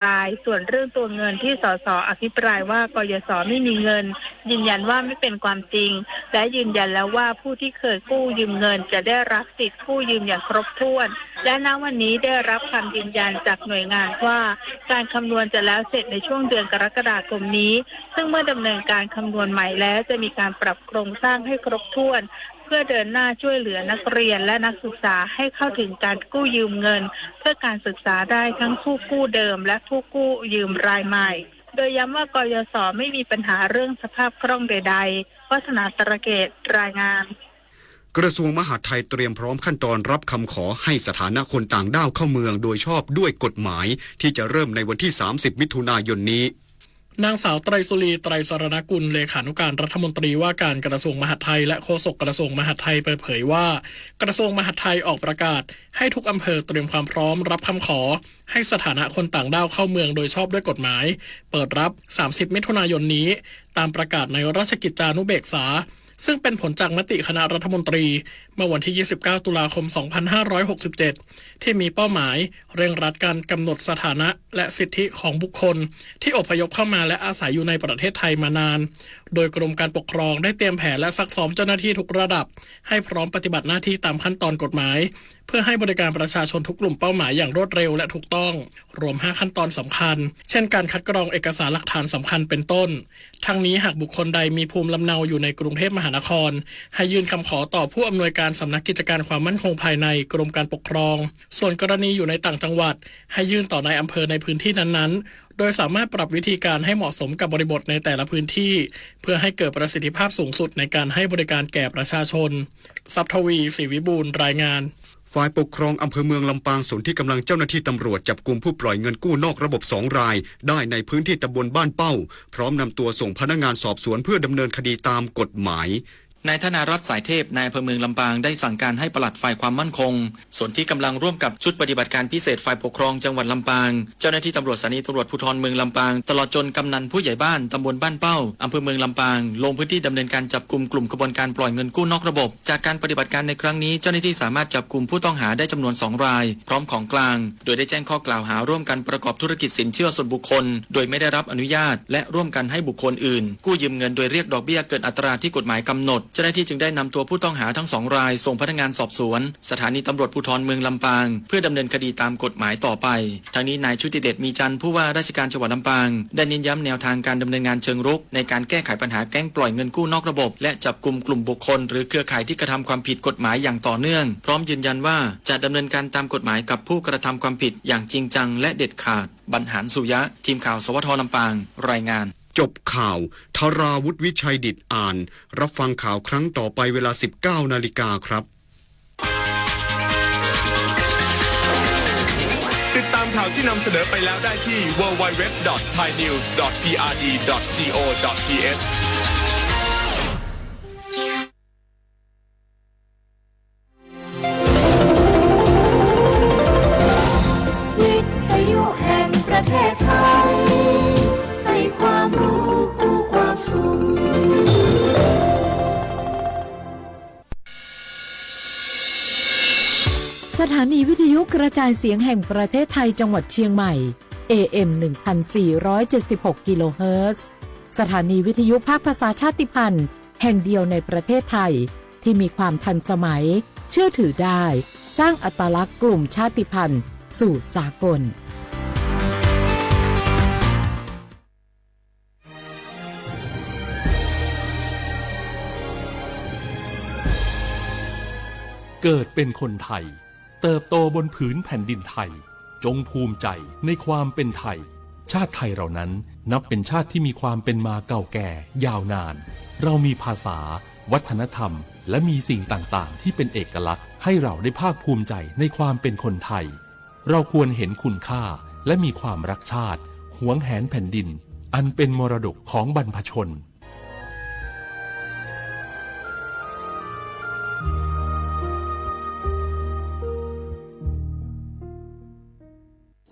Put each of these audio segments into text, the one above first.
ราย ส่วนเรื่องตัวเงินที่ สส อภิปรายว่า กยศ ไม่มีเงิน ยืนยันว่าไม่เป็นความจริง และยืนยันแล้วว่าผู้ที่เคยกู้ยืมเงินจะได้รับสิทธิ์กู้ยืมอย่างครบถ้วน และณวันนี้ได้รับคำยืนยันจากหน่วยงานว่า การคำนวณจะแล้วเสร็จในช่วงเดือนกรกฎาคมนี้ ซึ่งเมื่อดำเนินการคำนวณใหม่แล้วจะมีการปรับโครงสร้างให้ครบถ้วน เพื่อเดินหน้าช่วยเหลือนักเรียนและนักศึกษาให้เข้าถึงการกู้ยืมเงินเพื่อการศึกษาได้ทั้งผู้กู้เดิมและผู้กู้ยืมรายใหม่ โดยย้ำว่า กยศ ไม่มีปัญหาเรื่องสภาพคล่องใดๆ วัฒนา ตระเกต รายงาน กระทรวงมหาดไทยเตรียมพร้อมขั้นตอนรับคำขอให้สถานะคนต่างด้าวเข้าเมืองโดยชอบด้วยกฎหมายที่จะเริ่มในวันที่ สามสิบ มิถุนายนนี้ นางสาว ไตรสุรี ไตรสรณกุล เลขานุการรัฐมนตรีว่าการกระทรวงมหาดไทย และโฆษกกระทรวงมหาดไทยเปิดเผยว่า กระทรวงมหาดไทยออกประกาศให้ทุกอำเภอเตรียมความพร้อมรับคำขอให้สถานะคนต่างด้าวเข้าเมืองโดยชอบด้วยกฎหมาย เปิดรับ สามสิบ มิถุนายนนี้ ตามประกาศในราชกิจจานุเบกษา ซึ่งเป็นผลจากมติคณะรัฐมนตรี เมื่อวันที่ ยี่สิบเก้า ตุลาคม สองพันห้าร้อยหกสิบเจ็ด ที่มีเป้าหมายเร่งรัดการกำหนดสถานะและสิทธิของบุคคลที่อพยพเข้ามาและอาศัยอยู่ในประเทศไทยมานาน โดยกรมการปกครองได้เตรียมแผนและซักซ้อมเจ้าหน้าที่ทุกระดับ ให้พร้อมปฏิบัติหน้าที่ตามขั้นตอนกฎหมาย เพื่อให้บริการประชาชนทุกกลุ่มเป้าหมายอย่างรวดเร็วและถูกต้อง รวม ห้า ขั้นตอนสำคัญ เช่น การคัดกรองเอกสารหลักฐานสำคัญเป็นต้น ทั้งนี้หากบุคคลใดมีภูมิลำเนาอยู่ในกรุงเทพมหานคร ให้ยื่นคำขอต่อผู้อำนวยการสำนักกิจการความมั่นคงภายในกรมการปกครอง ส่วนกรณีอยู่ในต่างจังหวัด ให้ยื่นต่อนายอำเภอในพื้นที่นั้นๆ โดยสามารถปรับวิธีการให้เหมาะสมกับบริบทในแต่ละพื้นที่ เพื่อให้เกิดประสิทธิภาพสูงสุดในการให้บริการแก่ประชาชน ทรัพย์ทวี ศรีวิบูลย์ รายงาน ฝ่ายปกครองอำเภอเมืองลำปางสนธิกำลังเจ้าหน้าที่ตำรวจจับกุมผู้ปล่อยเงินกู้นอกระบบสองราย ได้ในพื้นที่ตำบลบ้านเป้า พร้อมนำตัวส่งพนักงานสอบสวนเพื่อดำเนินคดีตามกฎหมาย นายธนารัตน์ สายเทพ นายอำเภอเมืองลำปางได้สั่งการให้ปลัดฝ่ายความมั่นคง สนธิกำลังร่วมกับชุดปฏิบัติการพิเศษฝ่ายปกครองจังหวัดลำปาง เจ้าหน้าที่ตำรวจสถานีตำรวจภูธรเมืองลำปาง ตลอดจนกำนันผู้ใหญ่บ้านตำบลบ้านเป้า อำเภอเมืองลำปาง ลงพื้นที่ดำเนินการจับกุมกลุ่มขบวนการปล่อยเงินกู้นอกระบบ จากการปฏิบัติการในครั้งนี้ เจ้าหน้าที่สามารถจับกุมผู้ต้องหาได้จำนวนสองราย พร้อมของกลาง โดยได้แจ้งข้อกล่าวหาร่วมกันประกอบธุรกิจสินเชื่อส่วนบุคคล โดยไม่ได้รับอนุญาต และร่วมกันให้บุคคลอื่น กู้ยืมเงินโดยเรียกดอกเบี้ยเกินอัตราที่กฎหมายกำหนด เจ้าหน้าที่จึงได้นำตัวผู้ต้องหาทั้งสองรายส่งพนักงานสอบสวน สถานีตำรวจภูธรเมืองลำปาง เพื่อดำเนินคดีตามกฎหมายต่อไป ทั้งนี้นายชุติเดช มีจันทร์ ผู้ว่าราชการจังหวัดลำปาง ได้เน้นย้ำแนวทางการดำเนินงานเชิงรุก ในการแก้ไขปัญหาแก๊งปล่อยเงินกู้นอกระบบ และจับกุมกลุ่มบุคคลหรือเครือข่ายที่กระทำความผิดกฎหมายอย่างต่อเนื่อง พร้อมยืนยันว่าจะดำเนินการตามกฎหมายกับผู้กระทำความผิดอย่างจริงจังและเด็ดขาด บรรหารสุยะ ทีมข่าว สวท ลำปาง รายงาน จบข่าว ธราวุฒิ วิชัยดิษฐอ่าน รับฟังข่าวครั้งต่อไปเวลา สิบเก้านาฬิกาครับ ติดตามข่าวที่นำเสนอไปแล้วได้ที่ ดับเบิลยู ดับเบิลยู ดับเบิลยู ดอท ไทยนิวส์ ดอท พีอาร์ดี ดอท จี โอ ดอท ที เอช วิทยุแห่งประเทศไทย ให้ความรู้คู่ความสุข สถานีวิทยุกระจายเสียงแห่งประเทศไทยจังหวัดเชียงใหม่ เอ เอ็ม หนึ่งพันสี่ร้อยเจ็ดสิบหก กิโลเฮิรตซ์ สถานีวิทยุภาคภาษาชาติพันธุ์ แห่งเดียวในประเทศไทย ที่มีความทันสมัย เชื่อถือได้ สร้างอัตลักษณ์กลุ่มชาติพันธุ์สู่สากล เกิดเป็นคนไทย เติบโตบนผืนแผ่นดินไทย จงภูมิใจในความเป็นไทย ชาติไทยเรานั้นนับเป็นชาติที่มีความเป็นมาเก่าแก่ยาวนาน เรามีภาษา วัฒนธรรม และมีสิ่งต่างๆ ที่เป็นเอกลักษณ์ ให้เราได้ภาคภูมิใจในความเป็นคนไทย เราควรเห็นคุณค่า และมีความรักชาติ หวงแหนแผ่นดิน อันเป็นมรดกของบรรพชน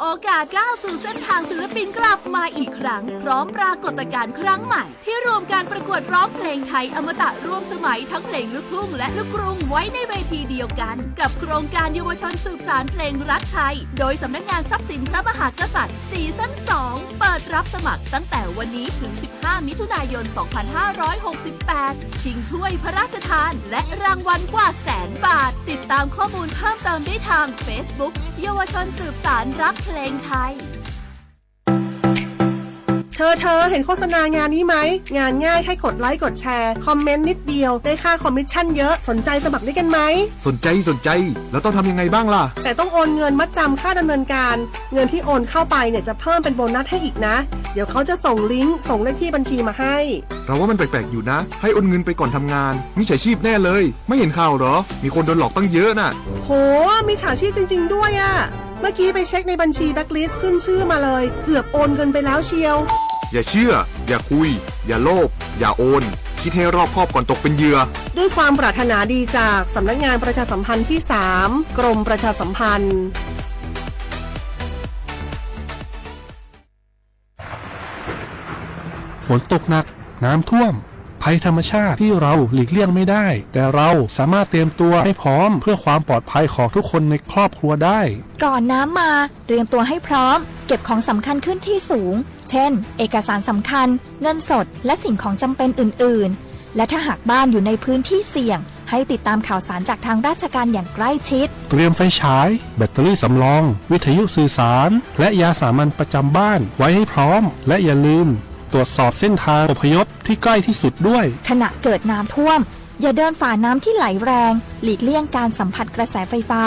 โอกาส ก้าวสู่เส้นทางศิลปินกลับมาอีกครั้ง พร้อมปรากฏการณ์ครั้งใหม่ ที่รวมการประกวดร้องเพลงไทยอมตะร่วมสมัยทั้งเพลงลูกทุ่งและลูกกรุงไว้ในเวทีเดียวกัน กับโครงการเยาวชนสืบสานเพลงรักไทย โดยสำนักงานทรัพย์สินพระมหากษัตริย์ ซีซั่น สอง เปิดรับสมัครตั้งแต่วันนี้ถึง สิบห้า มิถุนายน สองพันห้าร้อยหกสิบแปด ชิงถ้วยพระราชทาน และรางวัลกว่าแสนบาท ติดตามข้อมูลเพิ่มเติมได้ทาง Facebook เยาวชนสืบสานรักเพลงไทย เธอ เธอ เห็นโฆษณางานนี้ไหม งานง่ายแค่กดไลค์กดแชร์คอมเมนต์นิดเดียวได้ค่าคอมมิชชั่นเยอะ สนใจสมัครด้วยกันไหม สนใจ สนใจ แล้วต้องทำยังไงบ้างล่ะ แต่ต้องโอนเงินมัดจำค่าดำเนินการ เงินที่โอนเข้าไปเนี่ยจะเพิ่มเป็นโบนัสให้อีกนะ เดี๋ยวเขาจะส่งลิงก์ส่งเลขที่บัญชีมาให้ เราว่ามันแปลกๆอยู่นะ ให้โอนเงินไปก่อนทำงาน มิจฉาชีพแน่เลย ไม่เห็นข่าวเหรอ มีคนโดนหลอกตั้งเยอะน่ะ โห มิจฉาชีพจริงๆด้วยอะ เมื่อกี้ไปเช็คในบัญชี blacklist ขึ้นชื่อมาเลย เกือบโอนเงินไปแล้วเชียว อย่าเชื่อ อย่าคุย อย่าโลภ อย่าโอน คิดให้รอบคอบก่อนตกเป็นเหยื่อ ด้วยความปรารถนาดีจากสำนักงานประชาสัมพันธ์ที่สาม กรมประชาสัมพันธ์ ฝนตกหนัก น้ำท่วม ภัยธรรมชาติที่เราหลีกเลี่ยงไม่ได้ แต่เราสามารถเตรียมตัวให้พร้อมเพื่อความปลอดภัยของทุกคนในครอบครัวได้ ก่อนน้ำมา เตรียมตัวให้พร้อม เก็บของสำคัญขึ้นที่สูง เช่น เอกสารสำคัญ เงินสด และสิ่งของจำเป็นอื่นๆ และถ้าหากบ้านอยู่ในพื้นที่เสี่ยง ให้ติดตามข่าวสารจากทางราชการอย่างใกล้ชิด เตรียมไฟฉาย แบตเตอรี่สำรอง วิทยุสื่อสาร และยาสามัญประจำบ้านไว้ให้พร้อม และอย่าลืมตรวจสอบเส้นทางอพยพที่ใกล้ที่สุดด้วย ขณะเกิดน้ำท่วม อย่าเดินฝ่าน้ำที่ไหลแรง หลีกเลี่ยงการสัมผัสกระแสไฟฟ้า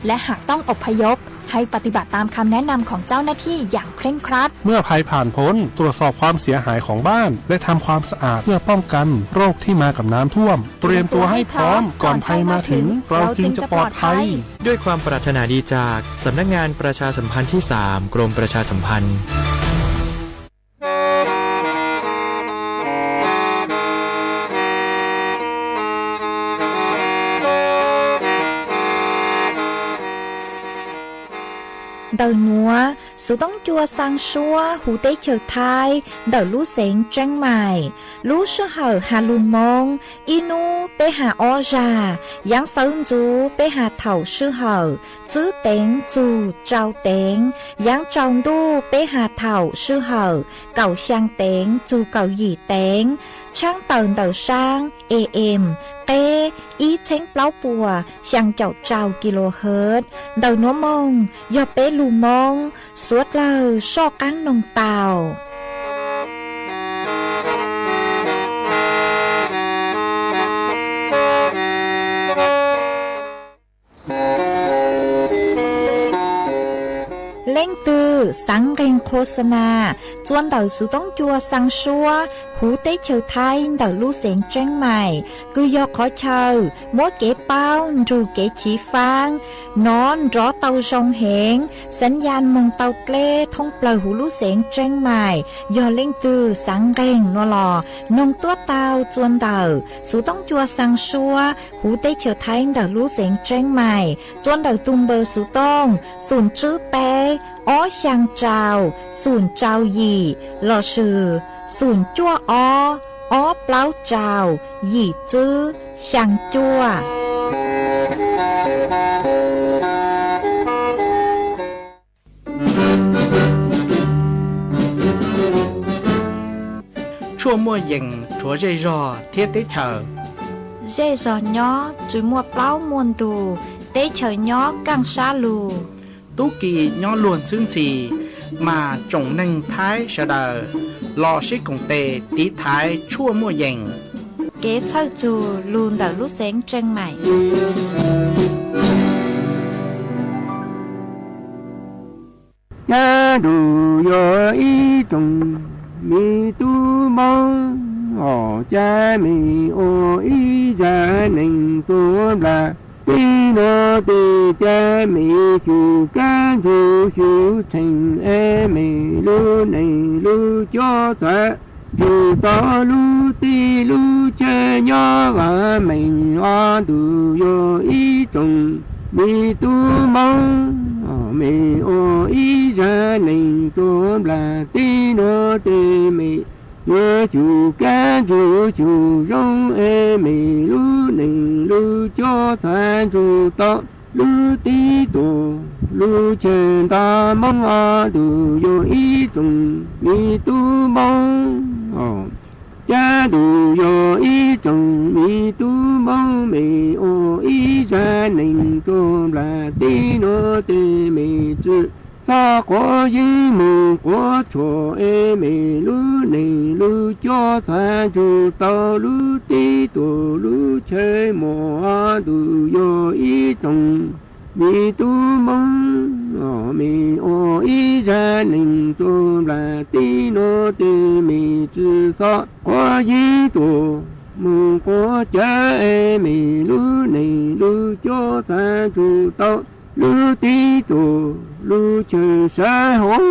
และหากต้องอพยพ ให้ปฏิบัติตามคำแนะนำของเจ้าหน้าที่อย่างเคร่งครัด เมื่อภัยผ่านพ้น ตรวจสอบความเสียหายของบ้าน และทำความสะอาดเพื่อป้องกันโรคที่มากับน้ำท่วม เตรียมตัวให้พร้อม ก่อนภัยมาถึง เราจึงจะปลอดภัย ด้วยความปรารถนาดีจากสำนักงานประชาสัมพันธ์ที่สาม กรมประชาสัมพันธ์ Ntawm nuav, xuv toob cua xaa suab huv teb chaws Thaib ntawm lub xeev Tseeb Maim. Lub sij hawm has lug Moob, ib nub peb has ob zag, yaav xawv ntxuv peb has thaum sij hawm tswb teev txug tsau teev, yaav tsaus ntuj peb has thaum sij hawm kaum xyaa teev txug kaum yim teev, tshaab tawm ntawm saab A M, qeb ib txheeb plaub puas xyaa caum rau kilohertz. Ntawm nuav moog yog peb lug Moob, suav dlawg soj qaab noog tau. Leej twg xaav nqeeg qhua xa nas txua ntawm xuv toob cua xaa suab huv teb chaws Thaib ntawm lub xeev Tseeb Maim, kws yog qhov chaw muab kev paub nrug kev chiv faab nov nrov tau zoo heev, xav yaj moog tau dleb thoob plawg huv lub xeev Tseeb Maim. Yog leej twg xaav nqeeg nuav los noog tuab tau txua ntawm xuv toob cua xaa suab huv teb chaws Thaib ntawm lub xeev Tseeb Maim txua ntawm tug npawb xuv tooj xoom tswb peb ob xyaa rau xoom rau yim lossis xoom cuaj ob ob plaub rau yim tswb xyaa cuaj. Tshuaj muaj yees rhuav zej zog thiab teb chaws. Zej zog nyob tsi muaj plaub muaj ntug, teb chaws nyob kaaj sab lug. Tub ki nyob luag ntxhwb ntxhi, mas tsoom neeg Thaib sawv daws los sib koom tes tiv thaiv tshuaj muaj yees. Kev txhawj txug lug ntawm lub xeev Tseeb Maim. Cab nrug yog ib tsoom me tub Moob, hom cab me ua ib zag neeg tuab nplag. Tib nua teb cab me xyum kab ntug xyum tsheej, es me lub neej lub cuab txav nrug tau lub teb lub chaw nyob vaj meej. Ob ntug yog ib tsoom me tub Moob, Mej ua ib zag neeg rua nplaj teb nuav tes mej yuav xyum kab ntsug xyum zoo es mej lub neej lub cuab txhaj ntsug tau lub teb tuam lub chaw nta Moob. Ob tug yog ib tsoom me tub Moob, cab tug yog ib tsoom me tub Moob, mej ua ib zag neeg rua nplaj teb nuav tes mej tsi xob quav yeeb moog quav tshuam es mej lub neej lub cuab txhaj ntsug tau lub teb tuam lub chaw muaj. Ob tug yog ib tsoom me tub Moob, mej ua ib zag neeg rua nplaj teb nuav tes mej tsi xob quav yeeb tuam moog quav cawv es mej lub neej lub cuab txhaj ntsug tau lub teb tuam lub chaw sawv huv.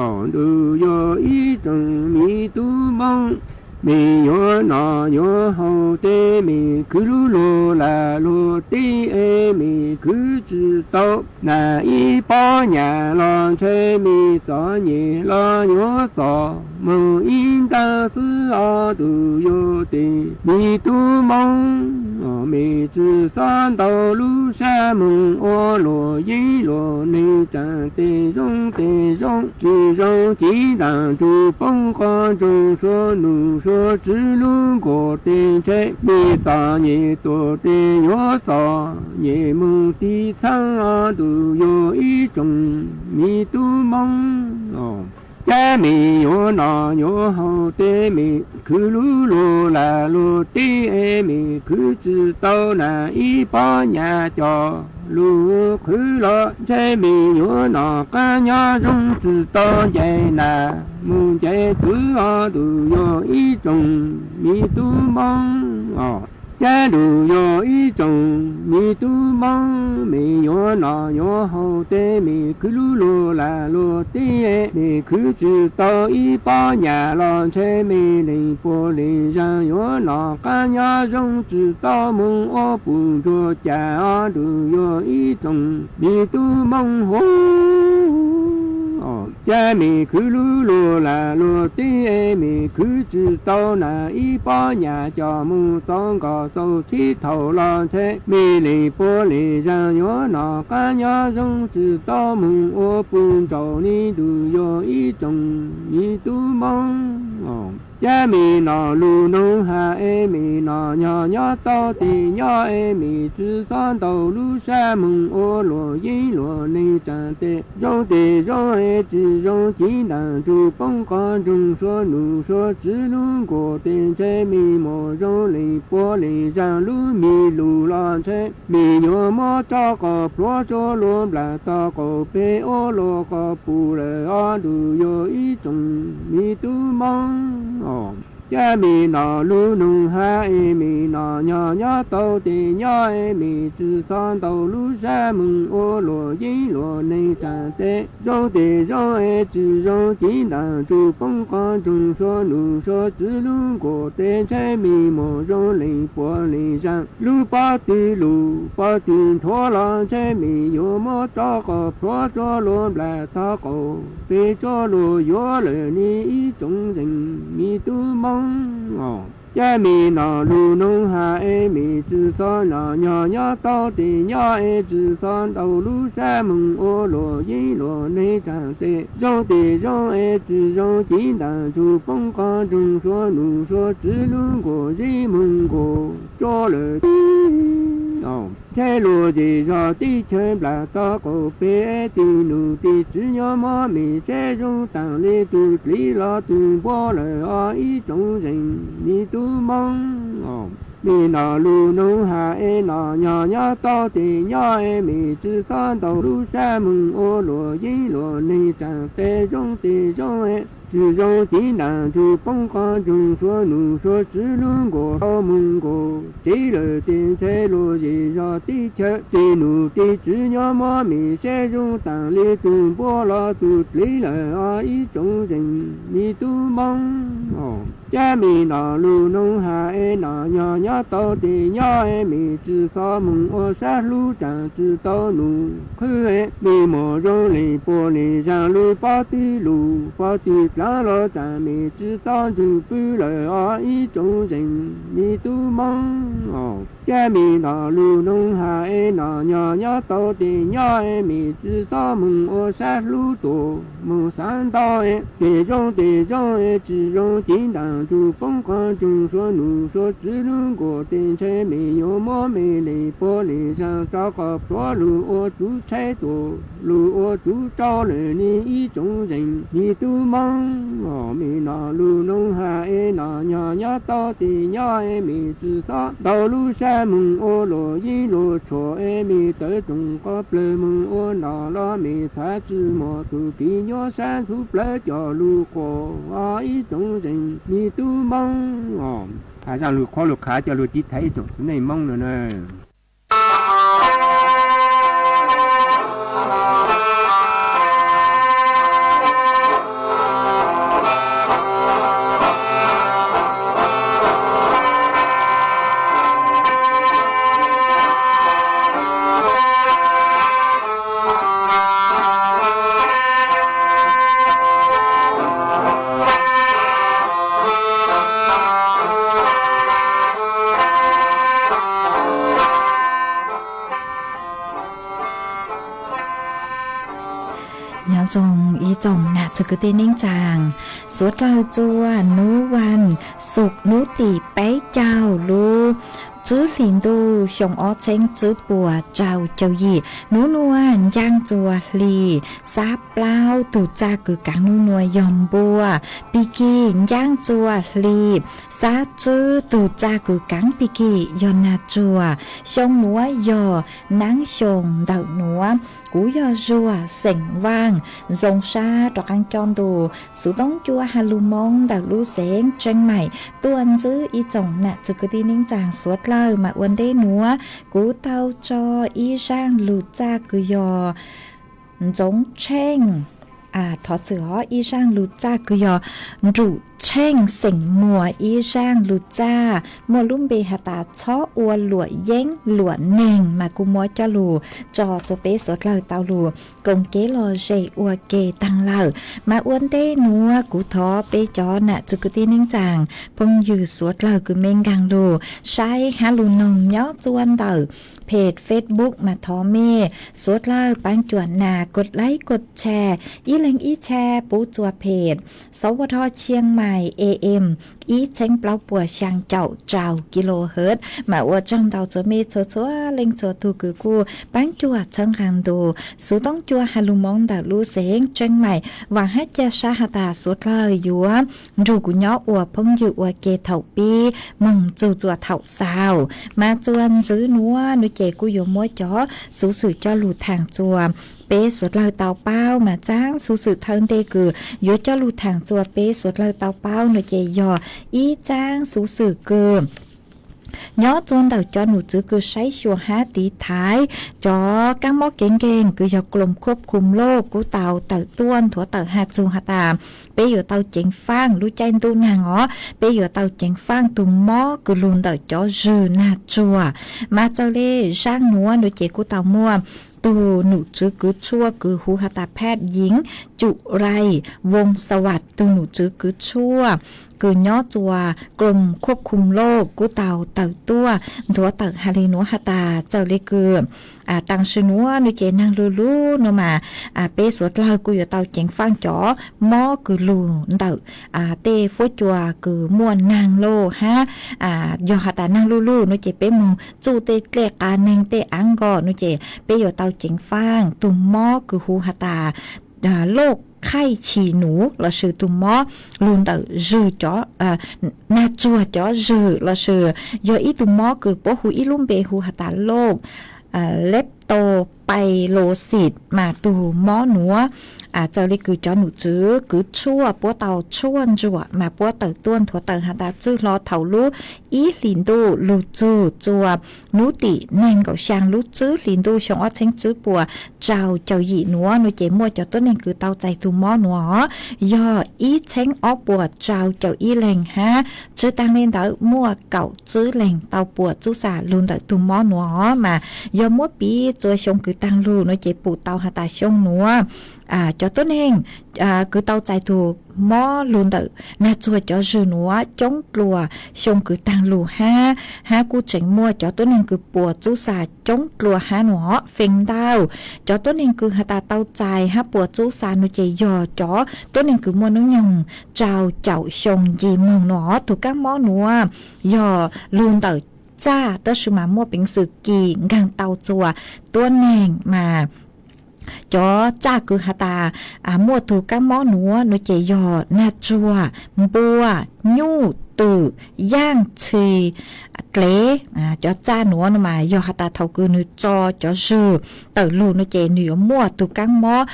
Ob tug yog ib tsoom me tub Moob, mej yuav noj yuav haus tes mej khwv lub luag lag luag teb es mej khwv tsi tau nas ib pob nyam los ntshe mej txom nyem los yuav txom moog ib ntaw xwb. Ob tug yog tes me tub Moob, mej tsi xob ntaus lub sab moog ua luam yeeb luam neeg tsaam tes zoo tes zoo, tsi zoo cev ntaam ntsug poob qos ntsoog suav num suav tswv lub nkuas tes ntshe mej txom nyem tuag tes yuav txom nyem moog tiv txheeb. Ob tug yog ib tsoom me tub Moob, cab mej yuav noj yuav haus tes mej khwv lub luag lag luag teb es mej khwv tsi tau nas ib pob nyam coj lug qhwv los ntshe mej yuav noj qaab nyob zoo tsi tau ncaim nas moog ncaim txwv. Ob tug yog ib tsoom me tub Moob, cab tug yog ib tsoom me tub Moob, mej yuav noj yuav haus tes mej khwv lub luag lag luag teb, mej khwv tsi tau ib pob nyam los ntshe mej leeg puag leeg zaag yuav noj qaab nyob zoo tsi tau moog ua puj ntsuag cas. Ob tug yog ib tsoom me tub Moob huv, cab mej khwv lub luag lag luag teb es mej khwv tsi tau nas ib pob nyam coj moog txaus nkaus txaus tsib thaum los ntshe mej leeg puag leeg zaag yuav noj qaab nyob zoo tsi tau moog ua puj ntsuag. Ob tug yog ib tsoom me tub Moob, cab mej noj lug noog has es mej noj nyog nyob tau tes nyob es mej tsi xob ntaus lub sab moog ua luam yeeb luam neeg tsaam tes zoo tes zoo es tsi zoo cev ntaam ntsug poob qos ntsoog suav num suav tswv lub nkuas tes ntshe mej muaj zoo leeg puag leeg zaag lub me lug los ntshe mej yuav muab rov qos plhuav rua luag nplaag tog qaum peg ua luag qos pum lawm. Ob tug yog ib tsoom me tub Moob, cab mej noj lug noog has es mej noj nyog nyob tau tes nyob es mej tsi xob ntaus lub sab moog ua luam yeeb luam neeg tsaam tes zoo tes zoo es tsi zoo cev ntaam ntsug poob qos ntsoog suav num suav tswv lub nkuas tes ntshe mej muaj zoo leeg puag leeg zaag lub pob tw lug pob tw nthuav los ntshe mej yuav muab rov qos plhuav rua luag nplaag tog qaum peg rua luag yuav lawm. Ib tsoom zeej me tub Moob, cab mej noj lug noog has es mej tsi xob noj nyog nyob tau tes nyob es tsi xob ntaus lub sab moog ua luam yeeb luam neeg tsaam tes zoo tes zoo es tsi zoo cev ntaam ntsug poob qos ntsoog suav num suav tswv lub nkuas zeb moog nkuas rua lawm. Ntshe luag zej zog teb chaws nplaag tog qaum peg es tug num tug tswv nyob mob mej tsheb zoo taag le tug dliv los tug npuab lawm. Ob ib tsoom zeej me tub Moob, mej noj lug noog has es noj nyog nyob tau tes nyob es mej tsi xob ntaus lub sab moog ua luam yeeb luam neeg tsaam tes zoo tes zoo es Tsis zoo cev ntaam ntsuj poob qhov ntsoog, suav num suav tswv lub nkuas tau mus nkaus tsev lawm, tej ntxhais luag zej zog teb chaws, tej num tej tswv nyob muab mej saib zoo taag le tug npuab los tug dlev lawm os ib tsoom zeej me tub Moob. Cab mej nom lug noog has es nom nyog nyob tau tes nyob es mej tsi xob moog ua sab hlub tsaam tsi tau num qhwv, mej muam zoo le puag le zaag lug pob twg lug pob twg dlaav los tsaam mej tsi xob ntsug pw lawm os ib tsoom zeej me tub Moob. Cab mej nom lug noog has es nom nyog nyob tau tes nyob es mej tsi xob moog ua sab hlub tuam moog xaav ntau, tes zoo tes zoo tsi zoo cev ntaam ntsuj poob qhov ntsoog, suav num suav tswv lub nkuas tej ntxhais mej yuav muab mej le puag le zaag rov qab pluav lug ua tsuv tshaib tuam lug ua tsuv tsau lawm ne ib tsoom zeej me tub Moob. Mej nom lug noog has es nom nyog nyob tau tes nyob es mej tsi xob ntau lub sab moog ua luam yeeb luam tshuam es mej tawv tsoom qhov plawg moog ua nom los mej txhav tsi muaj tug kev nyuaj sab ntxhuv plawv coj lug quas os ib tsoom zeej me tub Moob. Has zaaj lug qhuab lug qhav coj lug tiv thaiv ib tsoom txiv neej Moob no na. Nyob zoo ib tsoom nam txiv kwv tij neej tsaa, suav dlawg txua nub vas xuv nub tim peb caug lub tsib hlis ntuj xyoo ob txheeb tsib puas rau caum yim. Nub nuav ncaaj txua hli, xab plaub tug txaj kws kaav nub nuav yog npua. Pig kig ncaaj txua hli, xab tswb tug txaj kws kaav pig kig yog nag tsuag. Xyoo nuav yog naab xyoo ntawm nuav. Kuv yog Zuag xeem Vaaj, zoo sab rov qaab coj ntu xuv toob cua has lug Moob ntawm lub xeev Tseeb Maim tuaj ntsib ib tsoom nam txiv kwv tij neej tsaa suav dlawg. Mas ua ntej nuav kuv tau tso ib zaaj lug txaj kws yog Ntxoov Tsheej, thov txim os, ib zaaj lug txaj kws yog Nrum Tsheej xeem Muas ib zaaj lug txaj muaj lub npe has tas Txhob Ua Luam Yeeb Luam Neeg, mas kuv muab coj lug tso rua peb suav dlawg tau lug koom kev lom zem ua ke taag lawm. Mas ua ntej nuav kuv thov peb cov nam txiv kwv tij neej tsaa phooj ywg suav dlawg kws mej nkaag lug saib hab lug noog nyob txua ntawm page Facebook mas thov mej suav dlawg paab cuam nas kos laib kos tshare, ib leeg ib tshare pub txua page Sov Ua Dho Tshiab Mais A M ib txheeb plaub puas xyaa caum rau kilohertz. Mas ua tsaug ntau txhua mej txhua txhua leej txhua tug kws kuj paab cuam txhawb nqaa ntu xuv toob cua has lug Moob ntawm lub xeev Tseeb Maim. Vaam hab ca sab has tas suav dlawg yuav nrug kuv nyob ua phooj ywg ua ke thaum pib moog txug txua thaum xaus. Mas txua ntxiv nuav nuav ces kuj yuav muab cov xuv xwm coj lug thaam txua peb suav dlawg tau paub. Mas txaab xuv xwm thawj ntej kws yuav coj lug thaam txua peb suav dlawg tau paub nuav ces yog ib txaab xuv xwm kws nyob txua ntawm cov num tswv kws saib xyuas hab tiv thaiv cov kaab mob kev nkeeg kws yog กรมควบคุมโรค kuj tau tawm tuaj nthuav tawm has txug has tas peb yuav tau ceev faaj lub caij ntuj naag os, peb yuav tau ceev faaj tug mob kws lug ntawm cov zwg nag tsuag. Mas txawm le zaaj nuav nuav ces kuj tau muaj tug num tswv kws tshuaj kws hu has tas แพทย์หญิง จุไร วงศ์สวัสดิ์ tug num tswv kws tshuaj kws nyob txua กรมควบคุมโรค kuj tau tawm tuaj nthuav tawm has le nuav has tas txawm le kws taam sim nuav nuav ces naag lug lug nuav mas peb suav dlawg kuj yuav tau ceev faaj cov mob kws lug ntawm tej fuab cua kws muaj naag lauj hab yog has tas naag lug lug nuav ces peb moog txuj tej dlej qav neeg tej aav nkaus nuav ces peb yuav tau ceev faaj tug mob kws hu has tas โรคไข้ฉี่หนู lossis tug mob lug ntawm zwg cov nag tsuag cov zwg lossis yog ib tug mob kws puab hu ib lub npe hu has tas โรค leptospirosis Leptaupaiclosis mas tus mob nuav, txawm li kws cov num tswv kws tshuaj puab tau tshuaj ntsuam mas puab tawm tuaj nthuav tawm has tas txwj hlo thaum lub ib hlis ntuj lug txug txuas nub tim neeg nkaum xyaa lub tsib hlis ntuj xyoo ob txheeb tsib puas rau caum yim nuav nuav ces muaj cov tuab neeg kws tau txais tug mob nuav yog ib txheeb ob puas rau caum ib leeg hab. Tsi taag le ntawd muaj kaum tsib leeg tau puas txub xa lug ntawm tug mob nuav mas yog muab piv txua xyoo kws taag lug nuav ces pum tau has tas xyoo nuav cov tuab neeg kws tau txais tug mob lug ntawm nag tsuag cov zwg nuav coob dlua xyoo kws taag lug hab, hab kuj tseem muaj cov tuab neeg kws puas txub xa coob dlua hab nuav. Feem ntau cov tuab neeg kws has tas tau txais hab puas txub xa nuav ces yog cov tuab neeg kws muaj nub nyoog rau caum xyoo nce moog nuav. Tug kaab mob nuav yog lug ntawm txaj tab sis mas muaj peev xwm kis nkaag tau txua tuab neeg mas cov txaj kws has tas muaj tug kaab mob nuav nuav ces yog nag tsuag, npua, nyuj, twm, yaaj, txhis, dlev. Cov txaj nuav nuav mas yog has tas thaum kws nwg tso cov zwg tawm lug nuav ces nwg yuav muaj tug kaab mob,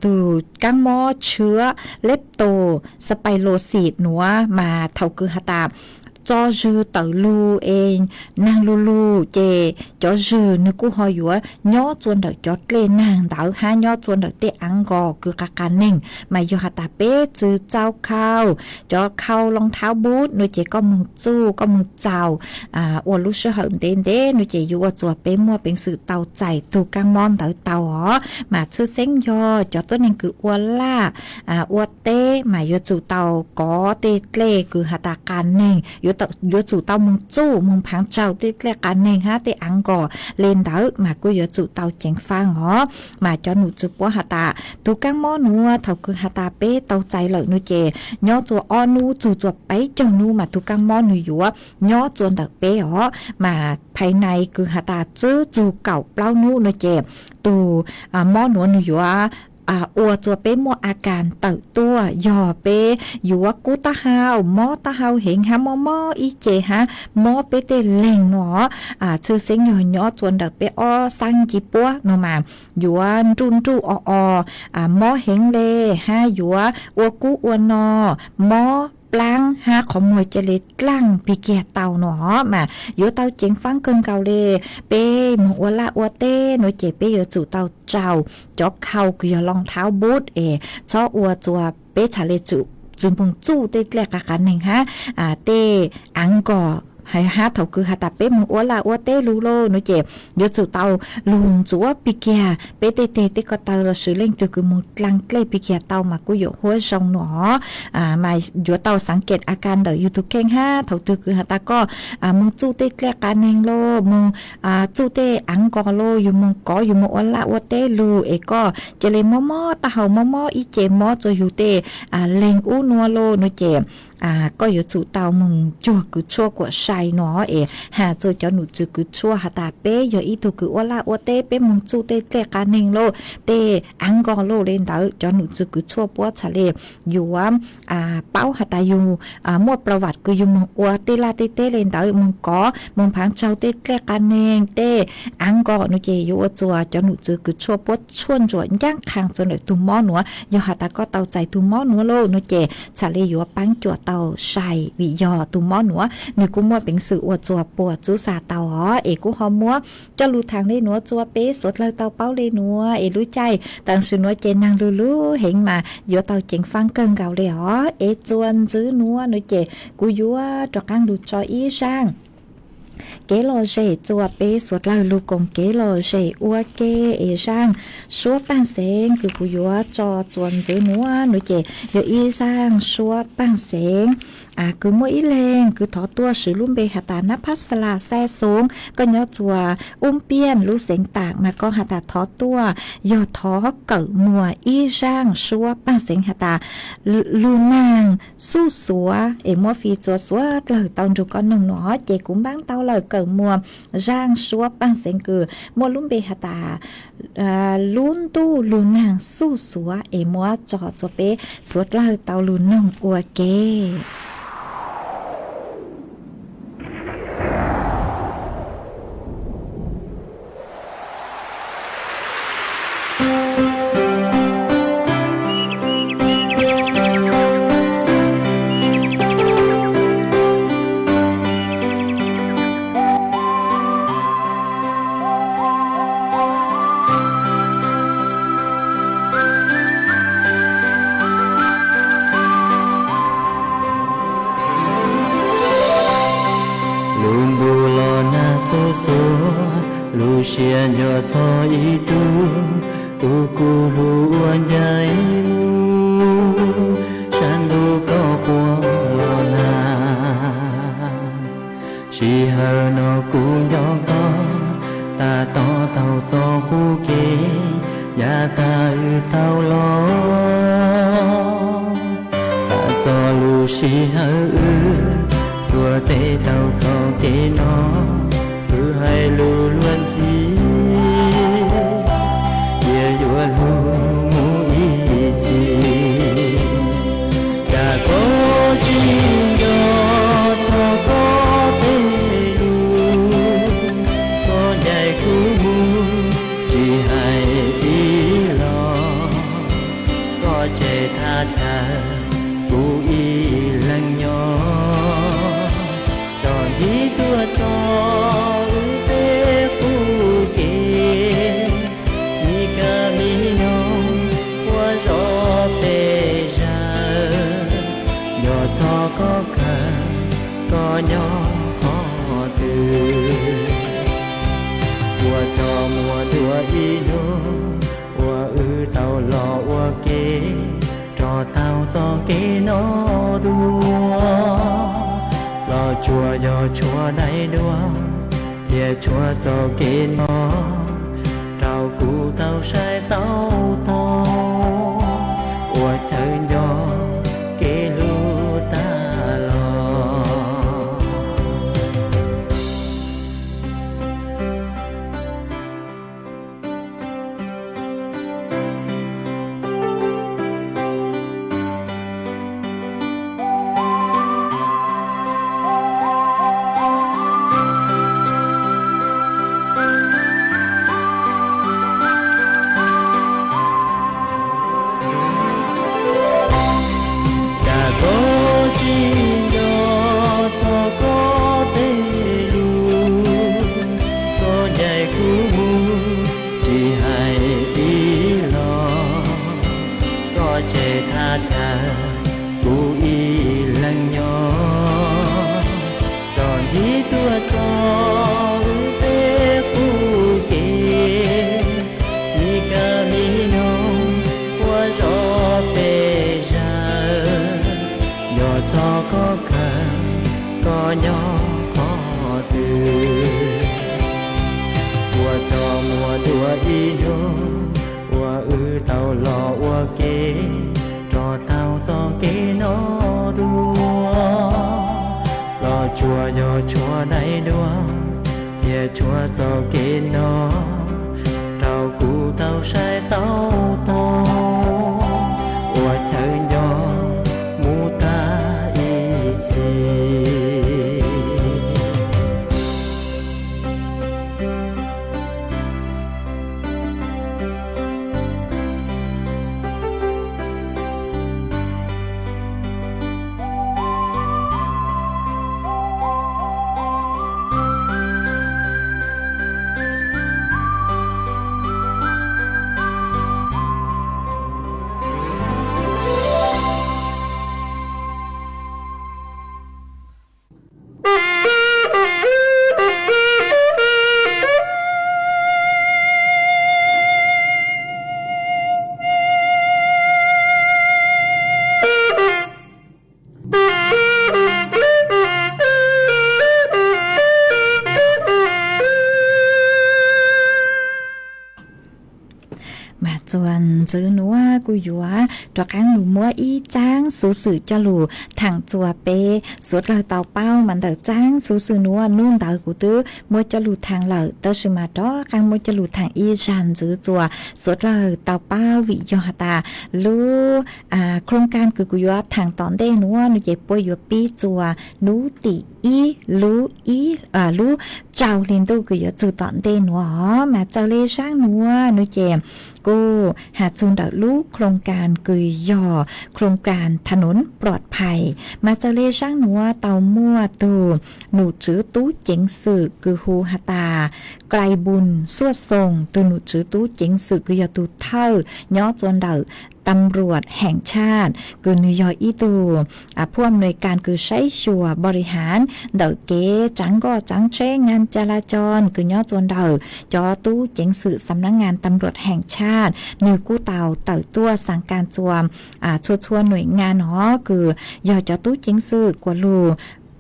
tug kaab mob tshiab leptospailosis nuav mas thaum kws has tas tso zwg tawm lug es naag lug lug ces cov zwg nwg kuj ho yuav nyob txua ntawm cov dlej naag ntawd hab nyob txua ntawm tej aav nkas kws qas qas neeg. Mas yog has tas peb tsi txaus khau cov khau loo thaub bub nuav ces koj moog txuj koj moog txaus ua lub sij hawm ntev ntev nuav ces yuav ua txug peb muaj peev xwm tau txais tug kaab mob ntawd tau os. Mas tshwj xeeb yog cov tuab neeg kws ua laj ua teb mas yuav tsum tau kov tej dlej kws has tas qas neeg, yuav tsum tau moog txuj moog phaav tsaug tej dlej qas neeg hab tej aav nkas le ntawd mas kuj yuav tsum tau ceev faab os. Mas cov num tswv puab has tas tug kaab mob nuav thaum kws has tas peb tau txais lawm nuav ces nyob txua ob nub txug txua peb caug nub mas tug kaab mob nwg yuav nyob txua ntawm peb os. Mas phais nais kws has tas tsib txug kaum plaub nub nuav ces tug mob nuav nwg yuav ua txua peb muaj a kas tawm tuaj yog peb yuav kub taub hau, mob taub hau heev hab mob mob ib ce hab mob peb tej leeg nuav. Tshwj xeeb yog nyob txua ntawm peb ob xaab nci puab nuav mas yuav nruj nruj o o, mob heev le hab yuav ua kub ua no, mob plaab hab qhov muag ca le dlaaj pig kiag tau nuav mas yuav tau ceev faab kawg nkaus le. Peb moog ua laj ua teb nuav ces peb yuav tsum tau tsaus cov khau kws yog loo thaub bub es txhob ua txua peb txhad le tsi moog txuj tej dlej qas qas neeg hab tej aav nkas hab thaum kws has tas peb moog ua laj ua teb lug lauj nuav ces yuav tsum tau lug ntxuav pig kiag peb tej teg tej ko taw lossis leej twg kws moog dlaaj dlej pig kiag tau mas kuj yuav huab zoo nuav. Mas yuav tau xaav kem a kas ntawm yug tug kheej hab thaum twg kws has tas koj moog txuj tej dlej qas neeg lauj, moog txuj tej aav nkas lauj, yug moog kov yug moog ua laj ua teb lug es koj ca le mob mob taub hau mob mob ib ce mob txua yug tej leeg ub nuav lauj nuav ces koj yuav tsum tau moog cuag kws tshuaj kuam sai nuav es has txua cov num tswv kws tshuaj has tas peb yog ib tug kws ua laj ua teb peb moog txuj tej dlej qas neeg lauj, tej aav nkas lauj le ntawd cov num tswv kws tshuaj puab txhad le yuav paub has tas yug muaj plas vam kws yug moog ua tej laj tej teb le ntawd, moog kov moog phaav tsaug tej dlej qas neeg tej aav nkas nuav ces yuav ua txua cov num tswv kws tshuaj puab tshuaj ntsuam ncaab qha txua ntawm tug mob nuav. Yog has tas koj tau txais tug mob nuav lauj nuav ces txhad le yuav paab cuam tau sai vim yog tug mob nuav nwg kuj muaj peev xwm ua txua puas txub xa tau os. Es kuj ho muab coj lug thaam le nuav txua peb suav dlawg tau paub le nuav es lub caij taam sim nuav ces naag lug lug heev mas yuav tau ceev faab kawg nkaus le os. Es txua ntxiv nuav nuav ces kuv yuav rov qaab lug tso ib zaaj kev lom zem txua peb suav dlawg lug koom kev lom zem ua ke. Es zaaj suab paaj xeev kws kuv yuav tso txua ntxiv nuav nuav ces yog ib zaaj suab paaj xeev kws muaj ib leeg kws thov tuaj swv lub npe has tas Nab Phab Xa Las Xaij Xoov, koj nyob txua Ub Piaj lub xeev taam mas koj has tas thov tuaj yog thov kawm muas ib zaaj suab paaj xeev has tas lug naag xuj xuav es muab fij txua suav dlawg tau nrug koj noog nuav ces kuv npaab tau lawm. Kawm muas zaaj suab paaj xeev kws muaj lub npe has tas lub ntuj lug naag xuj xuav es muab tso txua peb suav dlawg tau lug noog ua ke. Txhua lub siab nco txog ib tug, tus kuv hlub uas ncaim mus, saib ntuj koj quaj los nag. Sij hawm no kuv nco koj, tab tom taug txoj qub kev, yav tag wb tau los. Xav txog lub sij hawm wb tuaj tes taug txoj kev no, wb hais lus luag ntxhi, cia yuav luag mus ib txhis. Cas koj tsis nco txog koj tej lus, koj ncaim kuv mus tsis hais ib los, koj tseg thaj chaw kuv ib leeg nyob. Txog ntxiv tuaj txog wb tej qub kev, mi kab mi noog ua zog pes zaws, nco txog koj kawg, koj nyob qhov twg. Ua rau muaj dua ib hnub uas wb tau los ua ke, rov taug txoj kev no dua. Los tsuas yog tshuav daim duab, thiaj tshuav txoj kev no rau kuv tau saib tau taug, ua chaw nco kev hlub tag los. Cas koj tsis nco txog koj tej lus, koj ncaim kuv mus tsis hais ib los, koj tseg thaj chaw kuv ib leeg nyob. Txog ntxiv tuaj txog wb tej qub kev, mi kab mi noog ua zog pes zaws, nco txog koj kawg, koj nyob qhov twg. Ua rau muaj dua ib hnub uas wb tau los ua ke, rov taug txoj kev no dua. Los tsuas yog tshuav daim duab, thiaj tshuav txoj kev no rau kuv tau saib tau taug, ua chaw nco mus tag ib txhis. Mas txuas ntxiv nuav kuv yuav rov qaab lug muab ib tsaab xuv xwm coj lug thaam txuas peb suav dlawg tau paub. Mas ntawm tsaab xuv xwm nuav nub ntawd kuv twb muab coj lug thaam lawm, tab sis mas rov qaab muab coj lug thaam ib zag ntxiv txuas suav dlawg tau paub. Vim yog has tas lub โครงการ kws kuv yuav thaam tom ntej nuav no ces puab yuav pib txuas nub tim ib lub ib lub rau hli ntuj kws yuav txug tom ntej nuav. Mas txawm le zaab nuav no ces kuj has txug ntawm lub โครงการ kws yog โครงการถนนปลอดภัย. Mas txawm le zaab nuav tau muaj tug nom tswv tub ceev xwm kws hu has tas ไกรบุญ Xuaj Xoos, tug nom tswv tub ceev xwm kws yog tug thawj nyob txua ntawm ตำรวจแห่งชาติ kws nws yog ib tug ผู้อำนวยการ kws saib xyuas บริหาร ntawm kev tsaav nkoj tsaav tsheb งานจราจร kws nyob txua ntawm cov tub ceev xwm สำนักงานตำรวจแห่งชาติ nws kuj tau tawm tuaj สั่งการ txua txhua txhua หน่วยงาน no kws yog cov tub ceev xwm kuas lug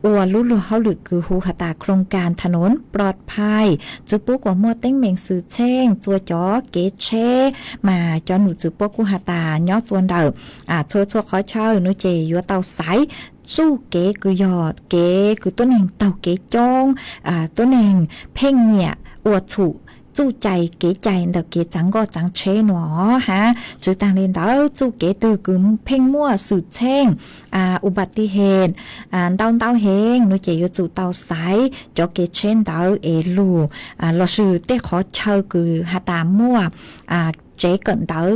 ua lub luag hauj lwm kws hu has tas โครงการถนนปลอดภัย tsi pub kuas muaj teeb meem xwm txheej txua cov kev tsheb. Mas cov num txwv puab kuj has tas nyob txua ntawm txhua txhua qhov chaw no ces yuav tau xaiv txuj kev kws yog kev kws tuab neeg taug kev coob, tuab neeg pheej nyiam ua txhum txuj cai kev cai ntawm kev tsaav nkoj tsaav tsheb no hab. Tsi taag le ntawd, txuj kev twg kws pheej muaj xwm txheej อุบัติเหตุ ntau ntau heev no ces yuav tsum tau xaiv cov kev tsheb ntawd es lug, lossis tej qhov chaw kws has tas muaj tsev kawm ntawv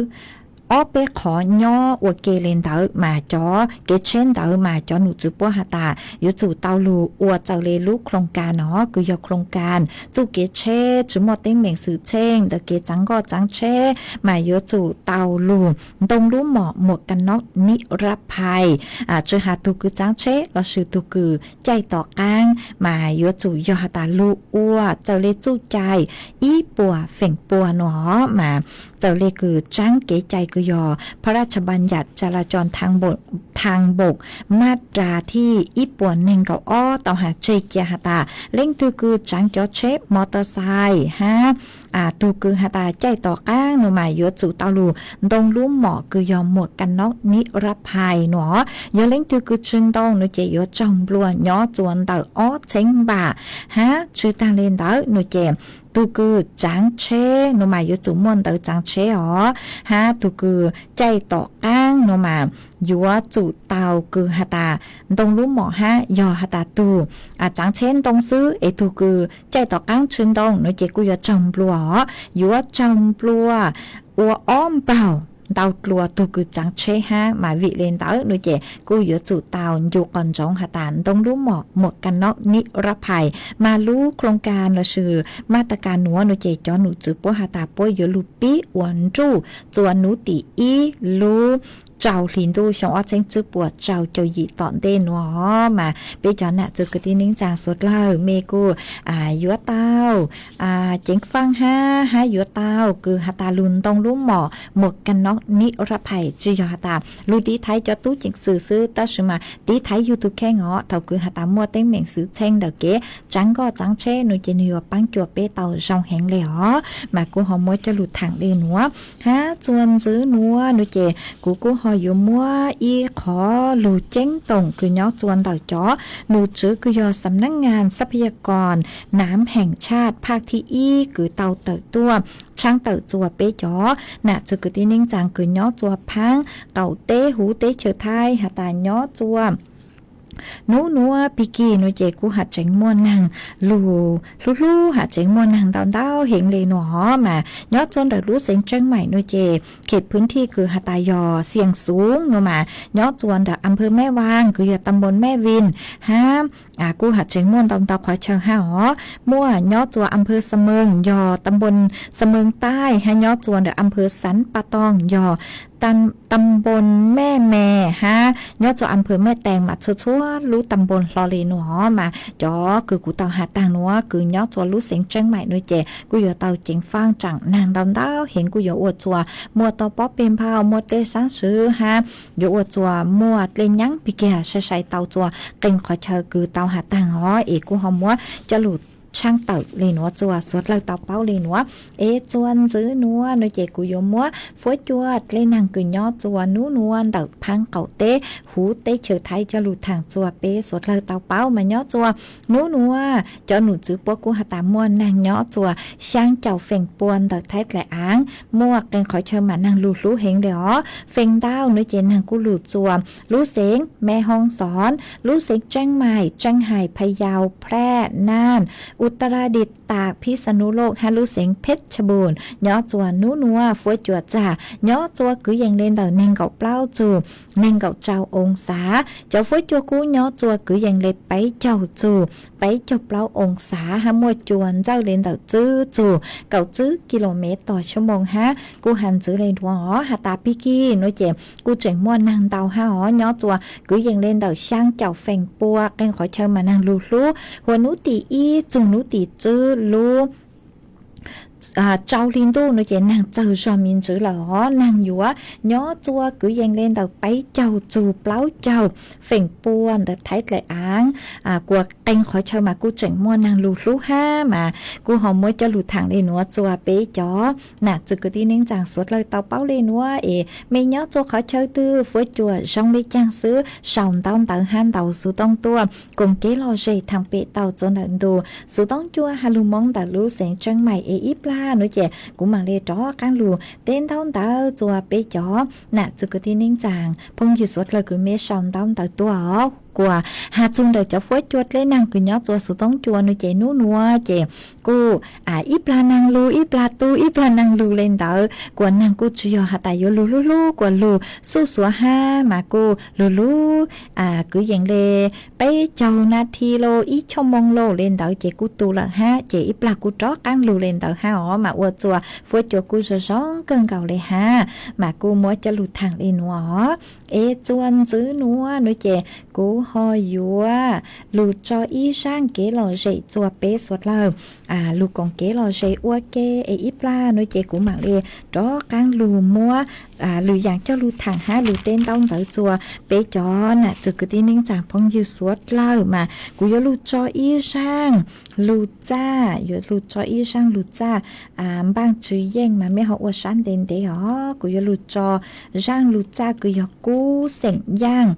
ob peb qhov nyob ua ke le ntawd mas cov kev tsheb ntawd mas cov num txwv puab has tas yuav tsum tau lug ua txawm le lub โครงการ no kws yog โครงการ txuj kev tsheb tsi muaj teeb meem xwm txheej ntawm kev tsaav nkoj tsaav tsheb mas yuav tsum tau lug ntoo lub mom หมวกกันน็อกนิรภัย tsi has tug kws tsaav tsheb lossis tug kws caij tom qaab mas yuav tsum yog has tas lug ua txawm le txuj cai ib puas feem pua no mas txawm le kws tsaab kev cai kws yog พระราชบัญญัติจราจรทางบก มาตราที่ ib puas neeg nkaum ob tau has tseg cia has tas leej twg kws tsaav cov tsheb มอเตอร์ไซค์ hab tug kws has tas caij tom qaab no mas yuav tsum tau lug ntoo lub mom kws yog หมวกกันน็อกนิรภัย no. Yog leej twg kws tsi ntoo no ces yuav raug nplua nyob txua ntawm ob txheeb npam hab. Tsi taag le ntawd no ces tug kws tsaav tsheb no mas yuav tsum muaj ntawv tsaav tsheb os, hab tug kws caij tom qaab no mas yuav tsum tau kws has tas ntoo lub mom hab. Yog has tas tug tsaav tsheb ntoo xwb es tug kws caij tom qaab tsi ntoo no ces kuj yuav raug nplua os, yuav raug nplua ua ob npaug ntau dlua tug kws tsaav tsheb hab. Mas vim le ntawd no ces kuj yuav tsum tau ncu qos ntsoov has tas ntoo lub mom หมวกกันน็อกนิรภัย mas lub โครงการ lossis มาตรการ nuav no ces cov num txwv puab has tas puab yuav lug pib ua nruj txua nub tim ib lub rau hli ntuj xyoo ob txheeb tswb puas rau caum yim tom ntej nuav. Mas peb cov nam txiv kwv tij neej tsaa suav dlawg mej kuj yuav tau ceev faaj hab, hab yuav tau kws has tas lug ntoo lub mom หมวกกันน็อกนิรภัย tsi yog has tas lug tiv thaiv cov tub ceev xwm xwb, tab sis mas tiv thaiv yug tug kheej os. Thaum kws has tas muaj teeb meem xwm txheej ntawm kev tsaav nkoj tsaav tsheb no ces nwg yuav paab cuam peb tau zoo heev le os. Mas kuv ho muab coj lug thaam le nuav hab. Txua ntxwv nuav no ces kuv kuj ho yuav muab ib qhov lug ceeb toom kws nyob txua ntawm cov num txwv kws yog สำนักงานทรัพยากรน้ำแห่งชาติภาคที่ ib kws tau tawm tuaj tshaab tawm txua peb cov nam txiv kwv tij neej tsaa kws nyob txua phaab qaum teb huv teb chaws Thaib has tas nyob txua nub nuav pig kig no ces kuj has tseev muaj naag lug hlub hlub, has tseev muaj naag ntau ntau heev le nuav os. Mas nyob txua ntawm lub xeev Tseeb Maim no ces เขตพื้นที่ kws has tas yog เสี่ยงสูง no mas nyob txua ntawm อำเภอแม่วาง kws yog ตำบลแม่วิน hab kuj has tseev muaj ntau ntau qhov chaw hab os. Muaj nyob txua อำเภอเสมิง yog ตำบลเสมิงใต้ hab nyob txua ntawm อำเภอสันป่าตอง yog ตำบลแม่แม hab nyob txua อำเภอแม่แตง mas txhua txhua lub ตำบล hlo le nuav os. Mas cov kws kuv tau has taag nuav kws nyob txua lub xeev Tseeb Maim no ces kuj yuav tau ceev faaj tsaam naag ntau ntau heev, kuj yuav ua txua muaj toj pob peg nphaum, muaj dlej saab swv hab yuav ua txua muaj dlej nyaab pig kiag sai sai tau txua qee qhov chaw kws tau has taag os. Es kuj ho muab coj lug tshaab tawm le nuav txua suav dlawg tau paub le nuav. Es txua ntxwv nuav no ces kuv yuav muab fuab cuaj dlej naag kws nyob txua nub nuav ntawm phaab qaum teb huv teb chaws Thaib coj lug thaam txua peb suav dlawg tau paub. Mas nyob txua nub nuav cov num txwv puab kuj has tas muaj naag nyob txua xyaa caum feem pua ntawm Thaib dlaim aav, muaj qee qhov chaw mas naag lug hlub heev le os. Feem ntau no ces naag kuj lug txua lub xeev Me Hoo Xon, lub xeev Tseeb Maim, Tseeb Hais, Pha Yau, Pha Naaj, Utaradita, Phij Xa Nu Loj hab lub xeev Phej Tshaj Npum, nyob txua nub nuav fuab cua txag nyob txua kwv yees le ntawm neeg nkaum plaub txug neeg nkaum rau oo xav. Cov fuab cua kub nyob txua kwv yees le peb caug txug peb caug plaub oo xav hab muaj cua ntxawj le ntawm tswb txug kaum tswb kis lus mev tog xyoo moos hab. Kuj has ntxiv le nuav os, has tas pig kig nuav ces kuj tseem muaj neeg ntau hab os, nyob txua kwv yees le ntawm xyaa caum feem pua qee qhov chaw mas neeg lug hlub. Huas nub tim ib txug nub tim tswb lub rau hli ntuj nuav ces neeg txawg zog me ntsis lawm os. Neeg yuav nyob txua kwv yees le ntawm peb caug txug plaub caug feem pua ntawm Thaib Dlaim Aav. Kuas qee qhov chaw mas kuj tseem muaj neeg lug hlub hab mas kuj ho muab coj lug thaam le nuav txua peb cov nam txwg kwv tij neej tsaa suav dlawg tau paub le nuav es mej nyob txua qhov chaw twg fuab cua zoo le caag xwb sau ntaub ntawv hab ntaus xuv tooj tuaj koom kev lom zem thaam pem tau txuas ntawm ntu xuv tooj cua has lug Moob ntawm lub xeev Tseeb Maim es ib plag nuav ces kuv maam le rov qaab lug teb ntaub ntawv txua peb cov nam txwg kwv tij neej tsaa phooj ywg suav dlawg kws mej sau ntaub ntawv tuaj os. Kuas has txug ntawm cov fuab cua dleb neeg kws nyob txua xuv tooj cua nuav ces nub nuav ces kuj ib plag neeg lug ib plag tub ib plag neeg lug le ntawd kuas neeg kuj tsi yog has tas yuav lug hlub hlub kuas lug xuj xuav hab mas kuj lug lug kwv yees le peb caug nas this los ib choj moo los le ntawd ces kuj tu lawm hab ces ib plag kuj rov qaab lug le ntawd hab os mas ua txua fuab cua kuj zoo zoo kawg nkaus le hab mas kuj muab coj lug thaam le nuav os. Es txua ntxiv nuav nuav ces kuv ho yuav lug tso ib zaaj kev lom zem txua peb suav dlawg lug koom kev lom zem ua ke es ib plag nuav ces kuv maam le rov qaab lug muab lwm yaam coj lug thaam hab lug teb ntaub ntawv txua peb cov nam txwg kwv tij neej tsaa phooj ywg suav dlawg mas kuv yuav lug tso ib zaaj lug txaj, yuav lug tso ib zaaj lug txaj npaaj tsw yeej mas mej ho ua sab ntev ntev os. Kuv yuav lug tso zaaj lug txaj kws yog kub xeem yaaj,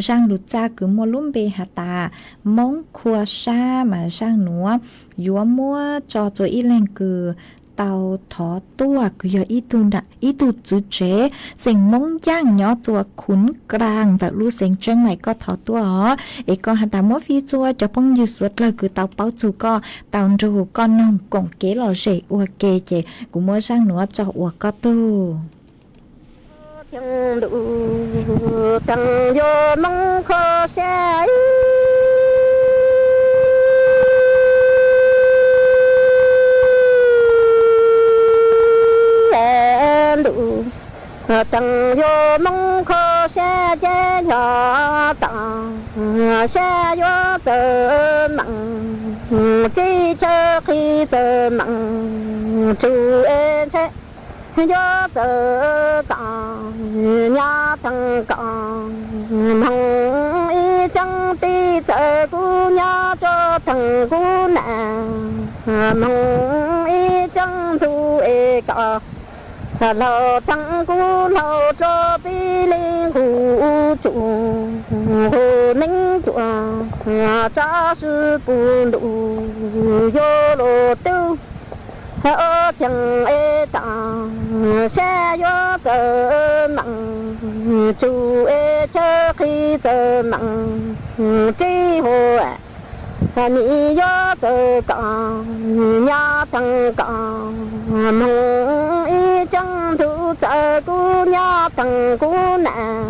zaaj lug txaj kws muaj lub npe has tas Moob Khua Sab mas zaaj nuav yuav muab tso txua ib leeg kws tau thov tuaj kws yog ib tug txwv tsev xeem Moob Yaaj nyob txua Khuv Kraa ntawm lub xeev Tseeb Maim koj thov tuaj os. Es koj has tas muab fij txua cov phooj ywg suav dlawg kws tau paub txug koj tau nrug koj noog koom kev lom zem ua ke ces kuv muab zaaj nuav tso ua koj tug. Theej ntuj, theej yuav Moob Khua Sab ib ntuj, theej yuav Moob Khua Sab ces yog tam sab yuav txawm meem, teb chaws qhib txawm meem, tsuj es ntshai yuav txawm kom nyab theej kom moog ib tseeb tij txawm kuv nyab tso theej kuv nam, moog ib tseeb ntuj es kom laug theej kuv laug rua pib li nqus tsuj nqus neeb tuaj, tsab swb puv ntuj yuav luag tub. Ob cheej es tam sab yuav txawm meem, tsuj es chaw qhib txawm meem, teb hua nim yuav txawm kom nyab theej kom moog ib tseeb ntuj txawm kuv nyab theej kuv nam,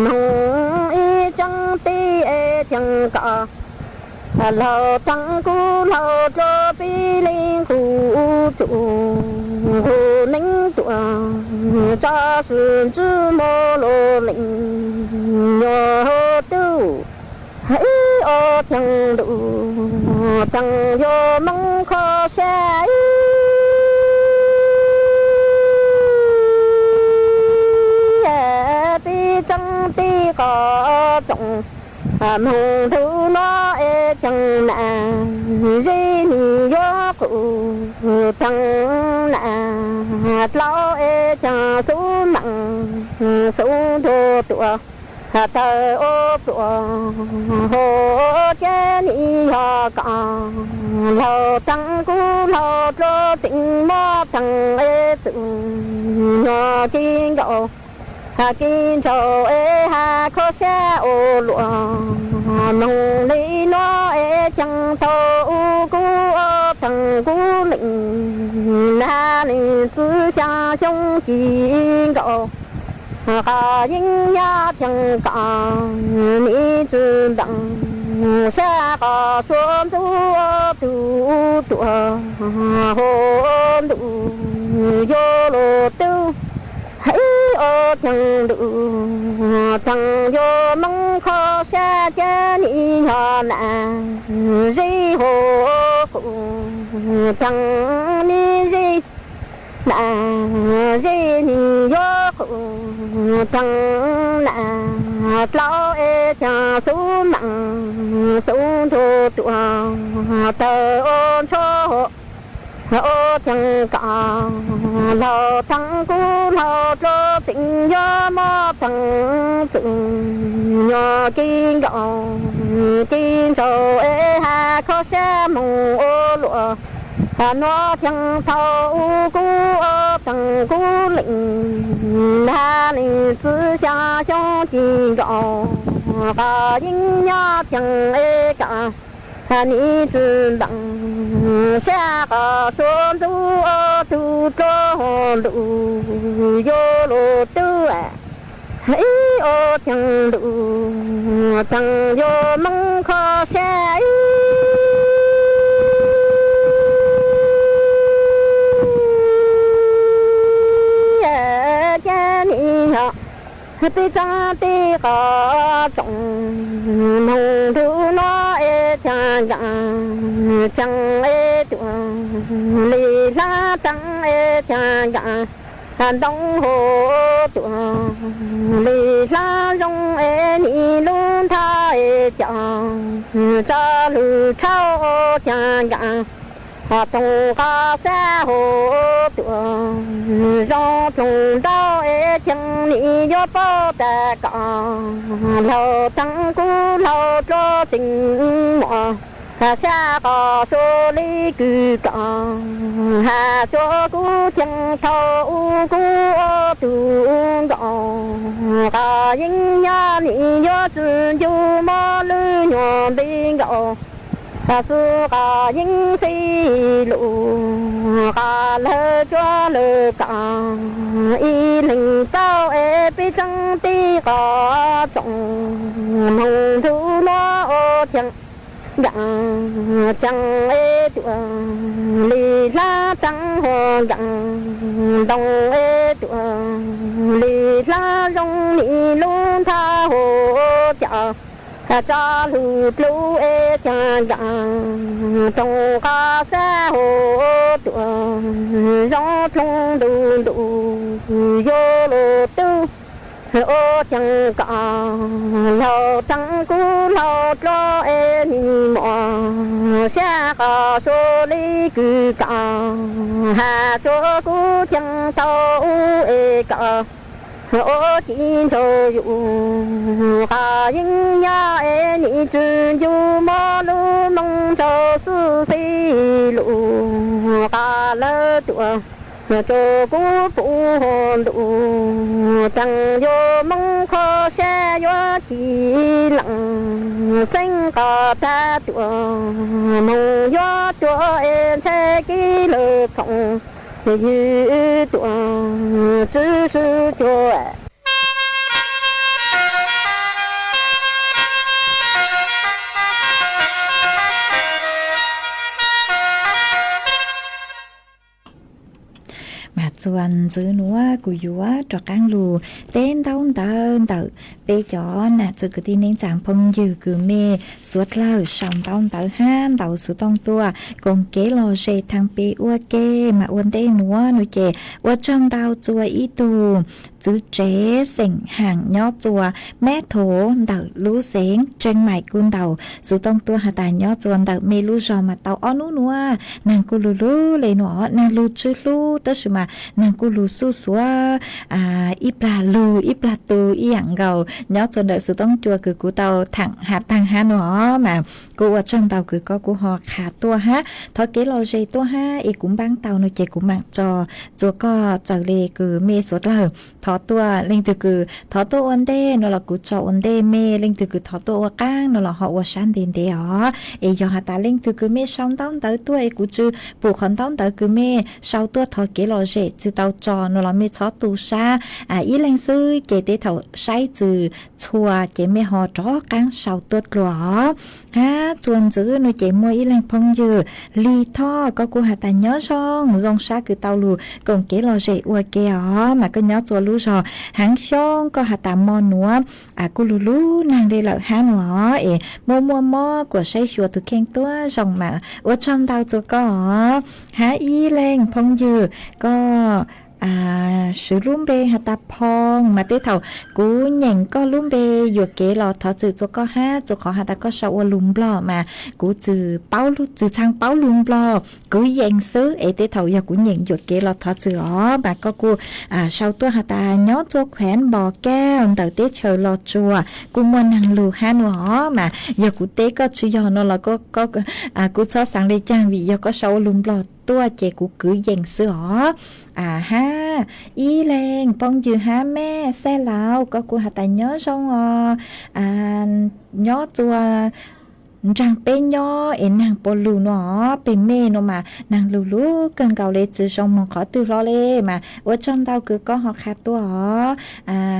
moog ib tseeb tij es theej kom laug theej kuv laug rua pib li nqus tsuj nqus neeb tuaj, tsab swb ntswb muab luag leej nyuag tub. Ib ob cheej ntuj, theej yuav Moob Khua Sab ib pib tseeb tij qhov tsoom moog ntuj nuav es cheej nam, zeb nim yuav qus theej nam, dlau es cheej xub meem xub nrug tuaj, tawg ua pluas hua ces nim yog kom laug theej kuv laug rua txeem muab theej es txwm nyuag kis nkaus, kis ntsaum es has Khua Sab ua luaj, moog li nuav es cheej thaum u kuv theej kub leej, nws txwv xyaa xyoo ci nkaus, qas yeeb nyob theej kom nim tsi ntees, sab qos suav ntxub tug ruam, hauv ntuj yuav luag tub. Ib ua theej ntuj, theej yuav moog kho sab, ca nim yog nam zeb hauv qus, theej nim zeb, nam zeb nim yuav qus, theej nam dlau es theej xub meem xub nrug ruam, tawg ua ntsuab ua theej kom laug theej kub laug dlua tseem yuav mob theej txwm nyuag ci nkaus ci ntsaum es has kho sab moog ua luam. Nuav theej thaum ub kub ua theej kub leej, nag leej txwv xyaa xyoo ci nkaus, qas yeeb nyob theej es kom nim tsi ntees, sab qos suav ntxub tug dlua, hauv ntuj yuav luag tub. Ib ua theej ntuj, theej yuav moog kho sab, ib ca nim yog peb tseeb teb qos tsoom, moog ntuj nuav es theej nkaam tseeb es tuam, li hlab teeb es theej nkaam ntoo hauv tuam, li hlab zoo es nim lub nthab es cov, tso lug tshauv theej nkaam toog qos xab hauv tuam, zoo dloog ntau es theej nim yuav paub tas kom laug theej kub laug dlua tseem muaj, sab qos suav li kws kom has tsuav kub theej thaum ub kub ua tug nkaus, qas yeeb nyob nim yuav tsi ncu mob lub nyuag nti nkaus, xwb qas yeeb txij lug qas lawv tsuav lawv kom ib leeg paub es peb tseeb teb qos tsoom, moog ntuj nuav ua theej nkaam tseeb es tuam, li hlab teeb hauv nkaam ntoo es tuam, li hlab zoo nim lub nthab hauv cov, tso lug dlua es theej nkaam toog qos xab hauv tuam, zoo dloog ntuj ntuj yuav luag tub. Ua theej kom laug theej kub laug dlua es nim muaj, sab qos suav li kws kom has tsuav kub theej thaum ub es kom ua ci ntsaum yus, qas yeeb nyob es nim tsi ncu mob lub moog ntsaum xwb txij lug qas lawv tuam, tsuav kub puv hauv ntuj, theej yuav moog kho sab yuav ci leej, xeeb qos tag tuam, moog yuav tuam es ntshai kev lawv khoom, ywg tuam tsi swb cuag. Mas txuas ntxiv nuav kuv yuav rov qaab lug teb ntaub ntawv ntawm peb cov nam txiv kwv tij neej tsa phooj ywg kws mej suav dlawg sau ntaub ntawv hab ntaus xuv tooj tuaj koom kev lom zem thaam peb ua ke. Mas ua ntej nuav nuav ces ua tsaug ntau txua ib tug txiv tsev xeem Haam nyob txua Mab Thov ntawm lub xeev Tseem Maim kuj ntaus xuv tooj tuaj has tas nyob txua ntawm mej lub zog mas tau ob nub nuav naag kuj lug lug le nuav, naag lug tsi hlub tab sis mas naag kuj lug xuj xuav ib plag lug ib plag tu ib yaam nkaus nyob txua ntawm xuv tooj cua kws kuv tau thaam has taag hab nuav mas kuj ua tsaug ntau kws koj kuj ho qha tuaj hab thov kev lom zem tuaj hab es kuv npaab tau nuav ces kuv maam tso txua koj txawm le kws mej suav dlawg tuaj, leej twg kws thov tuaj ua ntej no los kuv tso ua ntej mej, leej twg kws thov tuaj ua qaab no los ho ua sab ntev ntev os. Es yog has tas leej twg kws mej sau ntaub ntawv tuaj es kuv tsi pum qhov ntaub ntawv kws mej sau tuaj thov kev lom zem tsi tau tso no los mej txhob tu sab, ib leeg xwb ces tej thaum saib txwm txhua ces mej ho rov qaab sau tuaj dlua os. Hab txuas ntxiv no ces muaj ib leeg phooj ywg Lis Thoj, koj kuj has tas nyob zoo, zoo sab kws tau lug koom kev lom zem ua ke os, mas koj nyob txua lub zog Haav Xyooj, koj has tas mo nuav kuj lug lub neej le lawm hab nua os, es muaj muaj mob kuas saib xyuas tug kheej tuab zoo mas ua tsaug ntau txua koj os. Hab ib leeg phooj ywg, koj swv lub npe has tas Phoo, mas tej thaum kuv nyeem koj lub npe yuam kev los thov txwm txua koj hab, txua qhov has tas koj sau ua lug Nplog mas kuv tsi paub, tsi txhaj paub lug Nplog kwv yees xwb, es tej thaum yog kuv nyeem yuam kev los thov txwm os. Mas koj kuj sau tuaj has tas nyob txua khuev Npos Kaj ntawm teb chaws Los Tsuas kuj muaj neeg lug hab nua os, mas yog kuv teb koj tsi yog no los kuj txhob xaav le caag vim yog koj sau ua lug Nplog tuaj ces kuv kwv yees xwb os. Hab ib leeg phooj ywg hab Mej Xaj Lauv, koj kuj has tas nyob zoo os, nyob txua nraag peb nyob es neeg puas lug nua os, peg mej nua mas neeg lug lug kawg nkaus le, tsi zoo moog qhov twg hlo le, mas ua tsaug ntau kws koj ho qha tuaj os.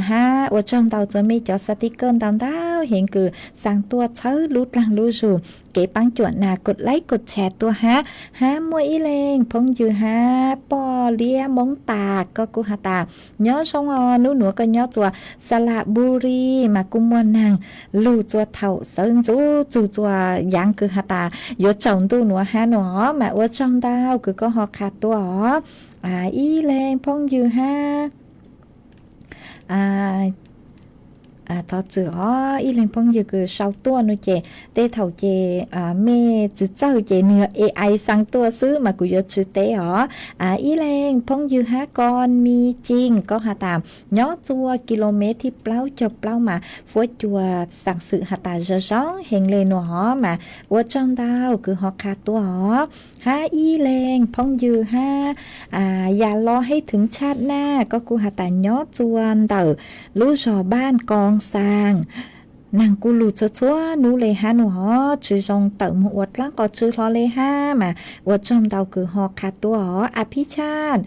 Hab ua tsaug ntau txua mej cov xa ti kawj ntau ntau heev kws xaa tuaj txhawb lub dlaag lub zug kev paab cuam nas kod laib kod tshare tuaj hab. Hab muaj ib leeg phooj ywg hab Poj Liab Moob Tas, koj kuj has tas nyob zoo os, nub nuav koj nyob txua Xalaburi mas kuj muaj neeg lug txua thaum sawv ntxuv txug txua yaav kws has tas yuav tsaus ntuj nuav hab nua os, mas ua tsaug ntau kws koj ho qha tuaj os. Ib leeg phooj ywg hab thov txwm os, ib leeg phooj ywg kws sau tuaj nua ces tej thaum ces mej tsi txawj ces nwg yog A I xaa tuaj xwb mas kuv yuav tsi teb os. Ib leeg phooj ywg hab Koj Mi Cin, koj has tas nyob txua kilomev thib plaub caug plaub mas huab cua xaa xwm has tas zoo zoo heev le nua os, mas ua tsaug ntau kws ho qha tuaj os. Hab ib leeg phooj ywg hab Yam Lo Hej Thwv Tshaj Naj, koj kuj has tas nyob txua ntawm lub zog Npaj Koo Xaa, neeg kuj lug txhua txhua nub le hab nua os, tsi zoo tawm moog ua dlaab qhov tsw hlo le hab, mas ua tsaug ntau kws ho qha tuaj os. A Phib Tshaj,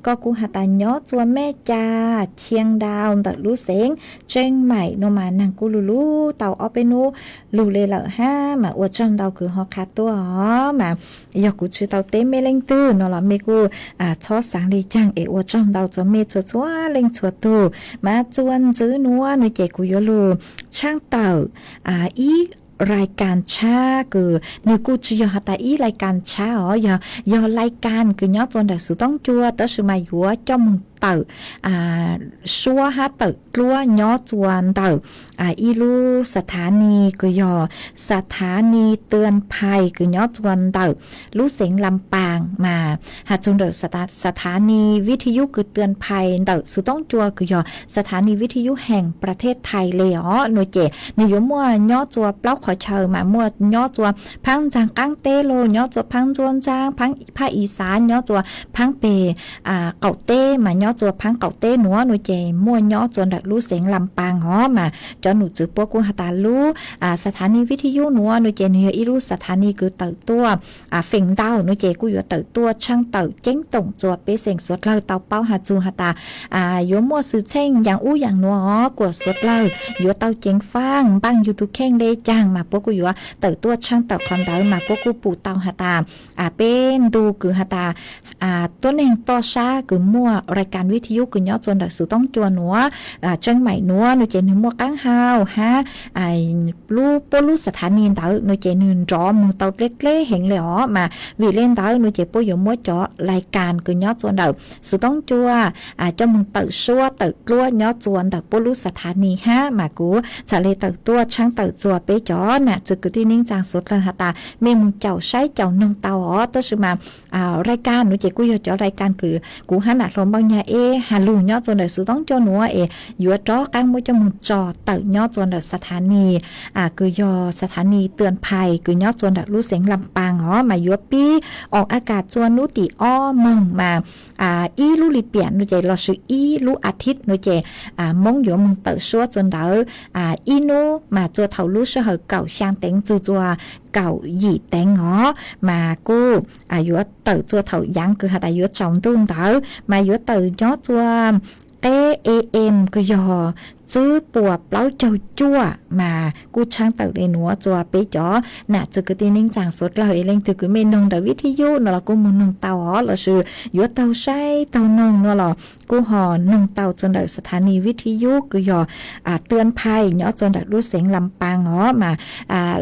koj kuj has tas nyob txua Mej Cas Chiang Dau ntawm lub xeev Tseej Maim nua mas neeg kuj lug lug tau ob peb nub lug le lawm hab, mas ua tsaug ntau kws ho qha tuaj os. Mas yog kuv tsi tau teb mej leej twg no los mej kuj txhob xaav le caag es ua tsaug ntau txua mej txhua txhua leej txhua tug. Mas txua ntxiv nuav nua ces kuv yuav lug tshaaj tawm ib lais kas tshab kws nwg kuj tsi yog has tas ib lais kas tshab os, yog, yog lais kas kws nyob txua ntawm Xov Tooj Cua tab sis mas yuav coj moog tawm suab hab tawm dluab nyob txua ntawm ib lub xa tha ni kws yog xa tha ni Twn Phais kws nyob txua ntawm lub xeev Lam Paas, mas has txug ntawm xa tha ni vij thi yub kws Twn Phais ntawm Xov Tooj Cua kws yog xa tha ni vij thi yub heem pra thej Thais le os nua ces nwg yuav muaj nyob txua plaub qhov chaw, mas muaj nyob txua phaab ntxaag qaab teb los, nyob txua phaab ntxuab ntxaab, phaab i xav nyob txua phaab peg qaum teb, mas nyob txua phaab qaum teb nuav nua ces muaj nyob txua ntawm lub xeev Lam Paas os. Mas cov num txwv puab kuj has tas lub xa tha ni vij thi yub nuav nua ces nwg yog ib lub xa tha ni kws tawm tuaj feem ntau nua ces kuj yuav tawm tuaj tshaaj tawm ceeb toom txua pej xeem suav dlawg tau paub has txug has tas yuav muaj xwm txheej yaam ub yaam nuav kuas suav dlawg yuav tau ceev faaj npaaj yug tug kheej le caag, mas puab kuj yuav tawm tuaj tshaaj tawm qhov ntawd, mas puab kuj pum tau has tas peb ntu kws has tas tuab neeg toj sab kws muaj lais kas vij thi yub kws nyob txua ntawm Xov Tooj Cua nuav, Tseej Maim nuav nua ces nwg muaj qaab hau hab lub, puab lub xa tha ni ntawd nua ces nwg nrov moog tau dleb dleb heev le os. Mas vim le ntawd nua ces puab yuav muab cov lais kas kws nyob txua ntawm Xov Tooj Cua coj moog tawm suab tawm dluab nyob txua ntawm puab lub xa tha ni hab, mas kuv txhad le tawm tuaj tshaaj tawm txua peb cov nam txwv kwv tij neej tsaa suav dlawg has tas mej moog caum saib caum noog tau os. Tab sis mas lais kas nua ces kuj yog cov lais kas kws kuv hab nam hluas Npauj Nyag eb has lug nyob rua ntawm Xuv Toob Cua nuav es yuav rov qaab muab coj moog tso tawm nyob rua ntawm xathaniv kws yog xathaniv Tws Phais kws nyob rua ntawm lub xeev Lam Paas os, mas yuav pib oos a kas rua nub tim ob moog mas ib lub lim piam nuav ces lossis ib lub a thib nuav ces Moob yuav moog tawm suab rua ntawd ib nub mas rua thaum lub sij hawm kaum xyaa teev txug rua kaum yim teev os, mas kuj yuav tawm rua thaum yaav kws has tas yuav tsaus ntuj ntawd mas yuav tawm nyob rua qeb A M kws yog tsib puas plaub caug cuaj, mas kuj tshaab tawm le nuav rua peb cov nam txwv kwv tij neej tsaa suav dlawg es leej twg kws mej noog ntawm vij thib yub nuav los kuj moog noog tau os, lossis yuav taug saib taug noog nuav los kuj ho noog tau rua ntawm xathaniv vij thib yub kws yog Tws Phais nyob rua ntawm lub xeev Lam Paas os, mas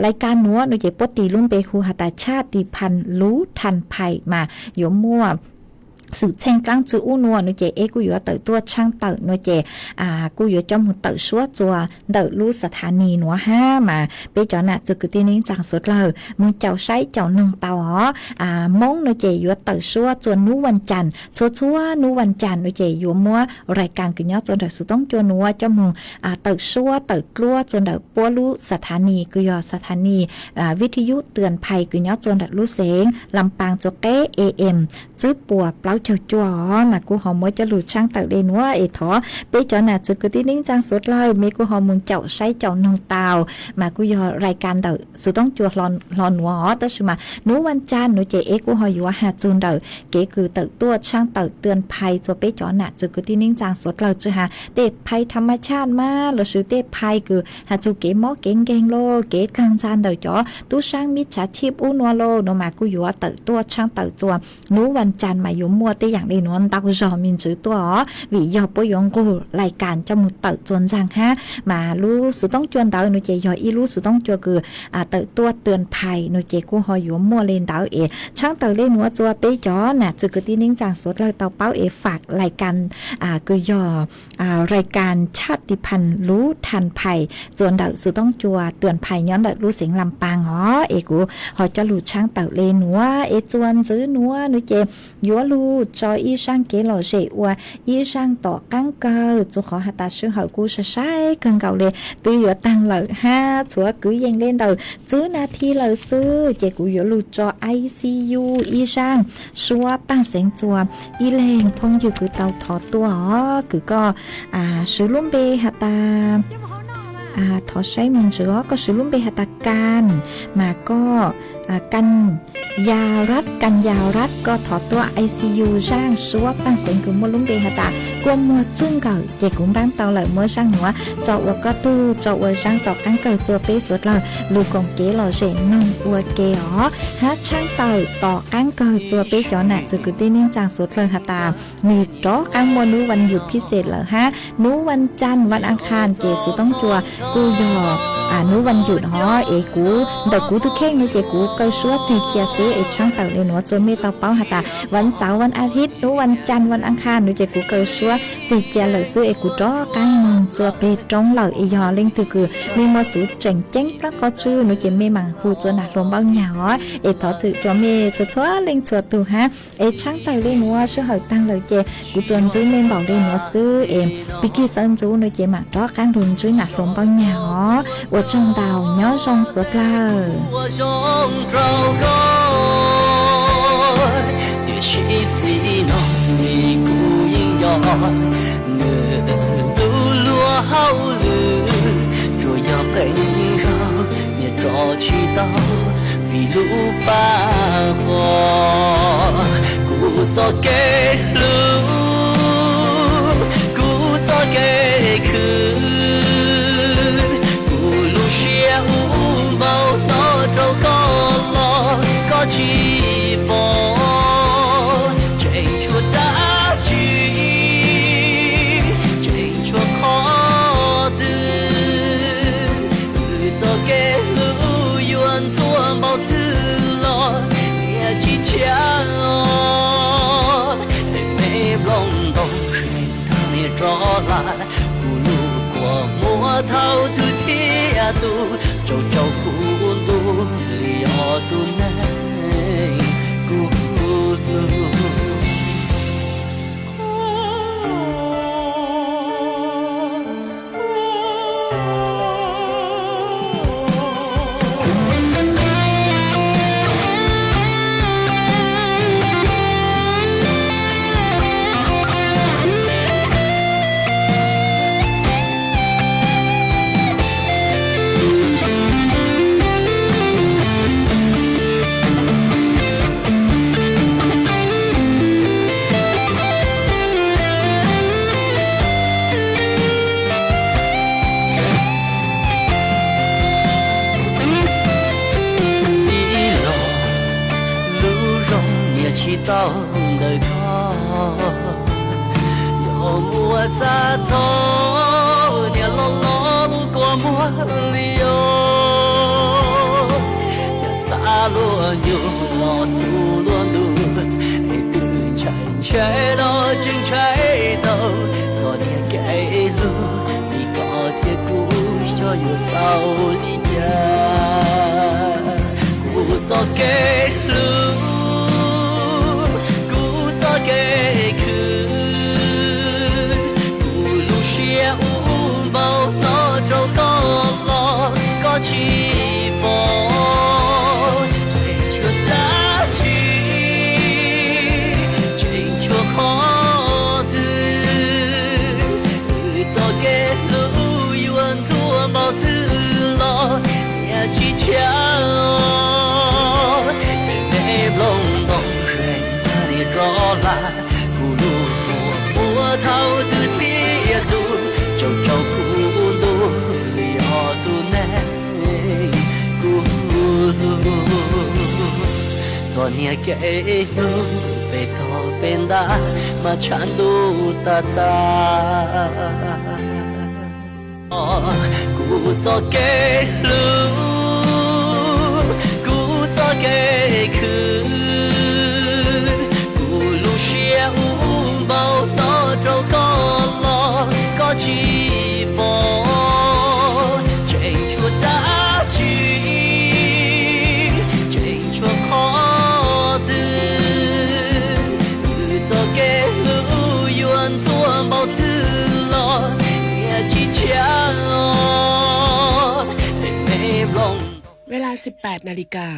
lais kas nuav nuav ces puab tis lub npe hu has tas Chaj Tis Phas Luv Thas Phais mas yuav muaj xwm txheej dlaab tsi ub nuav nuav ces eb kuj yuav tawm tuaj tshaab tawm nuav ces kuj yuav coj moog tawm suab rua ntawm lub xathaniv nuav hab, mas peb cov nam txwv kwv tij neej tsaa suav dlawg moog caum saib caum noog tau os. Moob nuav ces yuav tawm suab rua nub Vaas Cas, txhua txhua nub Vaas Cas nuav ces yuav muab lais kas kws nyob rua ntawm Xuv Toob Cua nuav coj moog tawm suab tawm dluab rua ntawm puab lub xathaniv kws yog xathaniv vij thib yub Tws Phais kws nyob rua ntawm lub xeev Lam Paas rua qeb A M tsib puas plaub caug cuaj os, mas kuj ho muab coj lug tshaab tawm le nuav es thov peb cov nam txwv kwv tij neej tsaa suav dlawg mej kuj ho moog caum saib caum noog tau, mas kuj yog lais kas ntawm Xuv Toob Cua hlo nuav os, tab sis mas nub Vaas Cas nuav ces eb kuj ho yuav has txug ntawm kev kws tawm tuaj tshaab tawm Tws Phais rua peb cov nam txwv kwv tij neej tsaa suav dlawg, tsi has tej phais thas mas chaj mas lossis tej phais kws has txug kev mob kev nkeeg los kev dlaag ntxa ntawm cov tub saab mib tsav chij ub nuav los nuav mas kuj yuav tawm tuaj tshaab tawm rua nub Vaas Cas mas yuav muaj tej yaam le nuav ntau zog me ntsis tuaj os, vim yog puab yuav nqug lais kas coj moog tawm rua ntxaag hab, mas lub Xuv Toob Cua ntawd nuav ces yog ib lub Xuv Toob Cua kws tawm tuaj Tws Phais nuav ces kuj ho yuav muaj le ntawd es tshaab tawm le nuav rua peb cov nam txwv kwv tij neej tsaa suav dlawg tau paub es fam lais kas kws yog lais kas Chaj Tis Phas Luv Thas Phais rua ntawm Xuv Toob Cua Tws Phais nyob ntawm lub xeev Lam Paas os, es kuv ho coj lug tshaab tawm le nuav es rua ntxiv nuav nuav ces yuav lug tso ib zaaj kev lom zem ua ib zaaj tom qaab kawg, rua qhov has tas sij hawm kuj sai sai kawg nkaus le, twb yuav taag lawm hab txhua kwv yees le ntawm tsib nas this lawm xwb ces kuv yuav lug tso I C U ib zaaj suab paaj xeev rua ib leeg phooj ywg kws tau thov tuaj os, kws koj swv lub npe has tas, thov saib me ntsis os, koj swv lub npe has tas Kas, mas koj Kas Ya Rat, Kas Ya Rat, koj thov tuaj I C U zaaj suab paaj xeev kws muaj lub npe has tas Kuaj Muag Txuj Nkawm ces kuv npaab tau lawm, muab zaaj nuav tso ua koj tug, tso ua zaaj tom qaab kawg rua peb suav dlawg lug koom kev lom zem noog ua ke os, hab tshaab tawm tom qaab kawg rua peb cov nam txwv kwv tij neej tsaa suav dlawg has tas nwg rov qaab muaj nub Vaas Yum phij xees lawm hab nub Vaas Cas Vaas Aas Khaas ces Xuv Toob Cua kuj yog nub Vaas Yum os, es kuv ntawm kuv tug kheej nuav ces kuv kaw suab txig cia xwb es tshaab tawm le nuav rua mej tau paub has tas Vaas Xauv Vaas As Thiv nub Vaas Cas Vaas Aas Khaas nuav ces kuv kaw suab txig cia lawm xwb es kuv rov qaab moog rua peg roob lawm es yog leej twg kws mej muaj xuv tseem ceeb dlaab qhov tswj nuav ces mej maam hu rua nam hluas Npauj Nyag os, es thov txim rua mej txhua txhua leej txhua tug hab. Es tshaab tawm le nuav sij hawm taag lawm ces kuv tsuas ntsib mej npaum le nuav xwb es pig kig sawv ntxuv nuav ces maam rov qaab lug ntsib nam hluas Npauj Nyag os. Ua tsaug ntau, nyob zoo suav dlawg. Ua zoo rau koj, tiam sis txij no kuv yeej yog nws lub luag hauj lwm, tsuas yog qee zaug niam tso tsis tau vim lub paj huam. Kuv txoj kev hlub, kuv txoj kev khwv, kuv lub siab ub npau taws rau koj los koj tsis pom. Tseem tshuav dab tsi, tseem tshuav qhov twg, wb txoj kev hlub yuav ntxhua npaum twg los niam tsis tshiab os. Peb me nplooj ntoo seem tag niam rov hla, kuv lub kua muag thaum twg thiaj tu, tsaus tsaus kuv ntuj li os tus neeg kuv hlub. tau ntawm koj. Yog muaj xav txog niam los los lub kua muag li os, cas xav luag nyuag los xub luag ntuj, es twb ntshai ntshai los tseem ntshai tau txog niag kev hlub li koj thiab kuv xyov yuav xaus li cas. Kuv txoj kev hlub, kuv txoj kev khwv, kuv lub siab ub npau hnov rau koj los koj tsis pom. Tseem tshuav dab tsi, tseem tshuav qhov twg, wb txoj kev hlub yuav ntxhua npaum twg los niam tsis tshia. Peb me nplooj ntoo zeeg tag li rov hla, kuv lub kua muag thaum twg thiaj tu, tsaus tsaus kuv ntuj li os tus neeg kuv hlub. Txog niag kev hlub peb tog peb ntag mas tshav ntuj tas tas. Kuv txoj kev hlub, kuv txoj kev khwv, kuv lub siab ub npau hnov rau koj los koj tsis pom. Tseem tshuav dab tsi, tseem tshuav qhov twg, wb txoj kev hlub yuav ntxhua npaum twg los niam tsis tshia. Peb me nplooj ntoo เวลา สิบแปดนาฬิกา